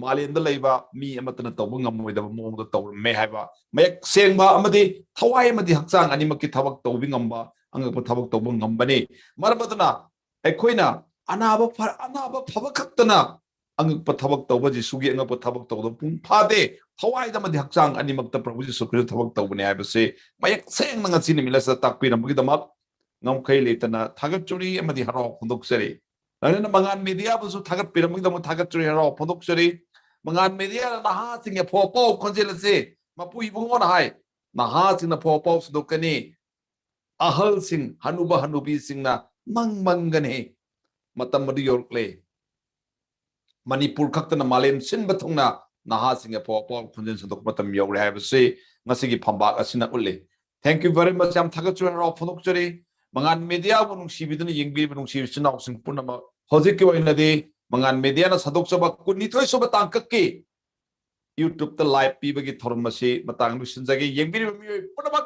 ꯃꯥꯂꯦꯝꯗ ꯂꯩꯕ ꯃꯤ ꯑꯃꯠꯇꯅ ꯇꯧꯕ ꯉꯝꯃꯣꯏꯗꯕ ꯃꯑꯣꯡꯗ ꯇꯧꯔꯝꯃꯦ ꯍꯥꯏꯕ ꯃꯌꯦꯛ ꯁꯦꯡꯕ ꯑꯃꯗꯤ ꯊꯋꯥꯏ ꯑꯃꯗꯤ ꯍꯛꯆꯥꯡ ꯑꯅꯤꯃꯛꯀꯤ ꯊꯕꯛ ꯇꯧꯕꯤ ꯉꯝꯕ, ꯑꯉꯛꯄ ꯊꯕꯛ ꯇꯧꯕ ꯉꯝꯕꯅꯤ꯫ ꯃꯔꯝ ꯑꯗꯨꯅ ꯑꯩꯈꯣꯏꯅ ꯑꯅꯥꯕ ꯐ-, ꯑꯅꯥꯕ ꯐꯕ ꯈꯛꯇꯅ ꯑꯉꯛꯄ ꯊꯕꯛ ꯇꯧꯕ, ꯖꯤꯁꯨꯒꯤ ꯑꯉꯛꯄ ꯊꯕꯛ ꯇꯧꯕꯗ ꯃꯄꯨꯡ ꯐꯥꯗꯦ꯫ ꯊꯋꯥꯏꯗ ꯑꯃꯗꯤ ꯍꯛꯆꯥꯡ ꯑꯅꯤꯃꯛꯇ ꯄ꯭ꯔꯚꯨ ꯖꯤꯁꯨ ꯈ꯭ꯔꯤꯁꯇ ꯊꯕꯛ ꯇꯧꯕꯅꯤ ꯍꯥꯏꯕꯁꯤ ꯃꯌꯦꯛ ꯁꯦꯡꯅ ꯉꯁꯤ ꯅꯨꯃꯤꯠ ꯑꯁꯤꯗ ꯇꯥꯛꯄꯤꯔꯝꯕꯒꯤꯗꯃꯛ ꯉꯝꯈꯩ ꯂꯩꯇꯅ ꯊꯥꯒꯠꯆꯔꯤ ꯑꯃꯗꯤ ꯍꯔꯥꯎ ꯐꯣꯡꯗꯣꯛꯆꯔꯤ꯫ ꯂꯣꯏꯅꯅ ꯃꯉꯥꯟ ꯃꯦꯗꯤꯌꯥꯕꯨꯁꯨ ꯊꯥꯒꯠꯄꯤꯔꯝꯕꯒꯤꯗꯃꯛ ꯊꯥꯒꯠꯆꯔꯤ, ꯍꯔꯥꯎ ꯐꯣꯡꯗꯣꯛꯆꯔꯤ꯫ ꯃꯉꯥꯟ ꯃꯦꯗꯤꯌꯥꯅ ꯅꯍꯥꯁꯤꯡꯒꯤ ꯑꯐꯥꯎ ꯑꯄꯥꯎ ꯈꯣꯟꯖꯦꯜ ꯑꯁꯤ ꯃꯄꯨ ꯏꯕꯨꯡꯉꯣꯅ ꯍꯥꯏ, ꯅꯍꯥꯁꯤꯡꯅ ꯑꯐꯥꯎ ꯑꯄꯥꯎ ꯁꯟꯗꯣꯛꯀꯅꯤ, ꯑꯍꯜꯁꯤꯡ, ꯍꯅꯨꯕ ꯍꯅꯨꯕꯤꯁꯤꯡꯅ ꯃꯪ ꯃꯪꯒꯅꯤ꯫ ꯃꯇꯝ ꯑꯗꯨ ꯌꯧꯔꯛꯂꯦ꯫ ꯃꯅꯤꯄꯨꯔ ꯈꯛꯇꯅ ꯃꯥꯂꯦꯝ ꯁꯤꯟꯕ ꯊꯨꯡꯅ ꯅꯍꯥꯁꯤꯡꯒꯤ ꯑꯐꯥꯎ ꯑꯄꯥꯎ ꯈꯣꯟꯖꯦꯜ ꯁꯟꯗꯣꯛꯄ ꯃꯇꯝ ꯌꯧꯔꯦ ꯍꯥꯏꯕꯁꯤ ꯉꯁꯤꯒꯤ ꯐꯝꯕꯥꯛ ꯑꯁꯤꯅ ꯎꯠꯂꯤ꯫ Thank you very much꯫ ꯌꯥꯝ ꯊꯥꯒꯠꯆꯔꯤ, ꯍꯔꯥꯎ ꯐꯣꯡꯗꯣꯛꯆꯔꯤ꯫ ꯃꯉꯥꯟ ꯃꯦꯗꯤꯌꯥꯕꯨ ꯅꯨꯡꯁꯤꯕꯤꯗꯨꯅ ꯌꯦꯡꯕꯤꯔꯤꯕ ꯅꯨꯡꯁꯤꯕ ꯏꯆꯤꯟ ꯏꯅꯥꯎꯁꯤꯡ ꯄꯨꯝꯅꯃꯛ, ꯍꯧꯖꯤꯛꯀꯤ ꯑꯣꯏꯅꯗꯤ ꯃꯉꯥꯟ ꯃꯦꯗꯤꯌꯥꯅ ꯁꯟꯗꯣꯛꯆꯕ ꯀꯨꯟꯅꯤꯊꯣꯏ ꯁꯨꯕ ꯇꯥꯡꯀꯛꯀꯤ YouTube-ꯇ live ꯄꯤꯕꯒꯤ ꯊꯧꯔꯝ ꯑꯁꯤ ꯃꯇꯥꯡ ꯂꯣꯏꯁꯤꯟꯖꯒꯦ꯫ ꯌꯦꯡꯕꯤꯔꯤꯕ ꯃꯤꯑꯣꯏ ꯄꯨꯝꯅꯃꯛ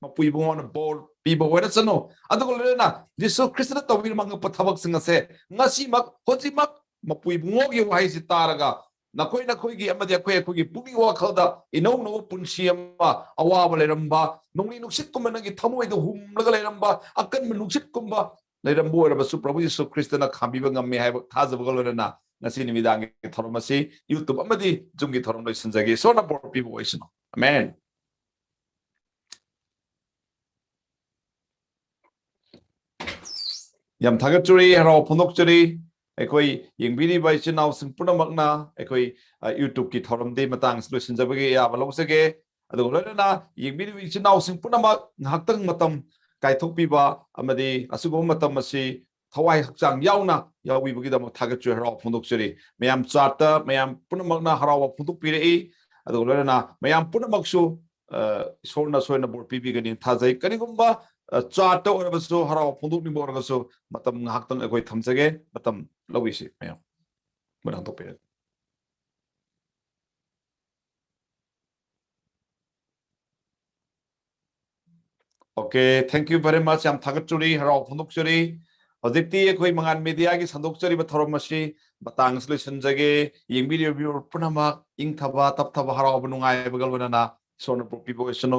ꯃꯄꯨ ꯏꯕꯨꯡꯉꯣꯅ ꯕꯣꯔ ꯄꯤꯕ ꯑꯣꯏꯔꯁꯅꯨ꯫ ꯑꯗꯨꯒ ꯂꯣꯏꯅꯅ ꯖꯤꯁꯨ ꯈ꯭ꯔꯤꯁꯇꯅ ꯇꯧꯕꯤꯔꯤꯕ ꯑꯉꯛꯄ ꯊꯕꯛꯁꯤꯡ ꯑꯁꯦ ꯉꯁꯤꯃꯛ, ꯍꯧꯖꯤꯛꯃꯛ ꯃꯄꯨ ꯏꯕꯨꯡꯉꯣꯒꯤ ꯋꯥꯍꯩꯁꯤ ꯇꯥꯔꯒ ꯅꯈꯣꯏ ꯅꯈꯣꯏꯒꯤ ꯑꯃꯗꯤ ꯑꯩꯈꯣꯏ ꯑꯩꯈꯣꯏꯒꯤ ꯄꯨꯛꯅꯤꯡ ꯋꯥꯈꯜꯗ ꯏꯅꯧ ꯅꯧꯕ ꯄꯨꯟꯁꯤ ꯑꯃ, ꯑꯋꯥꯕ ꯂꯩꯔꯝꯕ, ꯅꯣꯡꯂꯩ ꯅꯨꯡꯁꯤꯠꯀꯨꯝꯕ ꯅꯪꯒꯤ ꯊꯃꯣꯏꯗ ꯍꯨꯝꯂꯒ ꯂꯩꯔꯝꯕ ꯑꯀꯟꯕ ꯅꯨꯡꯁꯤꯠꯀꯨꯝꯕ ꯂꯩꯔꯝꯕ ꯑꯣꯏꯔꯕꯁꯨ, ꯄ꯭ꯔꯚꯨ ꯌꯤꯁꯨ ꯈ꯭ꯔꯤꯁꯇꯅ ꯈꯥꯝꯕꯤꯕ ꯉꯝꯃꯤ ꯍꯥꯏꯕ ꯊꯥꯖꯕꯒ ꯂꯣꯏꯅꯅ ꯉꯁꯤ ꯅꯨꯃꯤꯗꯥꯡꯒꯤ ꯊꯧꯔꯝ ꯑꯁꯤ YouTube ꯑꯃꯗꯤ Zoom-ꯒꯤ ꯊꯧꯔꯝ ꯂꯣꯏꯁꯤꯟꯖꯒꯦ꯫ ꯏꯁꯣꯔꯅ ꯕꯣꯔ ꯄꯤꯕ ꯑꯣꯏꯁꯅꯨ꯫ ꯑꯃꯦꯟ꯫ ꯌꯥꯝ ꯊꯥꯒꯠꯆꯔꯤ, ꯍꯔꯥꯎ ꯐꯣꯡꯗꯣꯛꯆꯔꯤ꯫ ꯑꯩꯈꯣꯏ ꯌꯦꯡꯕꯤꯔꯤꯕ ꯏꯆꯤꯟ ꯏꯅꯥꯎꯁꯤꯡ ꯄꯨꯝꯅꯃꯛꯅ ꯑꯩꯈꯣꯏ, ꯑ, YouTube-ꯀꯤ ꯊꯧꯔꯝꯗꯤ ꯃꯇꯥꯡ ꯑꯁꯤ ꯂꯣꯏꯁꯤꯟꯖꯕꯒꯤ ꯑꯌꯥꯕ ꯂꯧꯖꯒꯦ꯫ ꯑꯗꯨꯒ ꯂꯣꯏꯅꯅ ꯌꯦꯡꯕꯤꯔꯤꯕ ꯏꯆꯤꯟ ꯏꯅꯥꯎꯁꯤꯡ ꯄꯨꯝꯅꯃꯛ ꯉꯥꯏꯍꯥꯛꯇꯪ ꯃꯇꯝ ꯀꯥꯏꯊꯣꯛꯄꯤꯕ ꯑꯃꯗꯤ ꯑꯁꯤꯒꯨꯝꯕ ꯃꯇꯝ ꯑꯁꯤ ꯊꯋꯥꯏ ꯍꯛꯆꯥꯡ ꯌꯥꯎꯅ ꯌꯥꯎꯕꯤꯕꯒꯤꯗꯃꯛ ꯊꯥꯒꯠꯆꯔꯤ, ꯍꯔꯥꯎꯕ ꯐꯣꯡꯗꯣꯛꯆꯔꯤ꯫ ꯃꯌꯥꯝ chat-ꯇ ꯃꯌꯥꯝ ꯄꯨꯝꯅꯃꯛꯅ ꯍꯔꯥꯎꯕ ꯐꯣꯡꯗꯣꯛꯄꯤꯔꯛꯏ꯫ ꯑꯗꯨꯒ ꯂꯣꯏꯅꯅ ꯃꯌꯥꯝ ꯄꯨꯝꯅꯃꯛꯁꯨ, ꯑ, ꯏꯁꯣꯔꯅ ꯁꯣꯏꯗꯅ ꯕꯣꯔ ꯄꯤꯕꯤꯒꯅꯤ ꯊꯥꯖꯩ꯫ ꯀꯔꯤꯒꯨꯝꯕ, ꯑ, chat-ꯇ ꯑꯣꯏꯔꯕꯁꯨ, ꯍꯔꯥꯎꯕ ꯐꯣꯡꯗꯣꯛꯅꯤꯡꯕ ꯑꯣꯏꯔꯒꯁꯨ, ꯃꯇꯝ ꯉꯥꯏꯍꯥꯛꯇꯪ ꯑꯩꯈꯣꯏ ꯊꯝꯖꯒꯦ꯫ ꯃꯇꯝ ꯂꯧꯕꯤꯁꯤ ꯃꯌꯥꯝ꯫ ꯃꯨꯠ ꯍꯥꯡꯗꯣꯛꯄꯤꯔꯒꯦ꯫ Okay, thank you very much. ꯌꯥꯝ ꯊꯥꯒꯠꯆꯔꯤ, ꯍꯔꯥꯎ ꯐꯣꯡꯗꯣꯛꯆꯔꯤ꯫ ꯍꯧꯖꯤꯛꯇꯤ ꯑꯩꯈꯣꯏ ꯃꯉꯥꯜ ꯃꯦꯗꯤꯌꯥꯒꯤ ꯁꯟꯗꯣꯛꯆꯔꯤꯕ ꯊꯧꯔꯝ ꯑꯁꯤ ꯃꯇꯥꯡ ꯑꯁꯤ ꯂꯣꯏꯁꯤꯟꯖꯒꯦ꯫ ꯌꯦꯡꯕꯤꯔꯤꯕ viewer ꯄꯨꯝꯅꯃꯛ ꯏꯪꯊꯕ, ꯇꯞꯊꯕ, ꯍꯔꯥꯎꯕ, ꯅꯨꯡꯉꯥꯏꯕꯒ ꯂꯣꯏꯅꯅ ꯏꯁꯣꯔꯅ ꯄꯣꯛꯄꯤꯕ ꯑꯣꯏꯁꯅꯨ꯫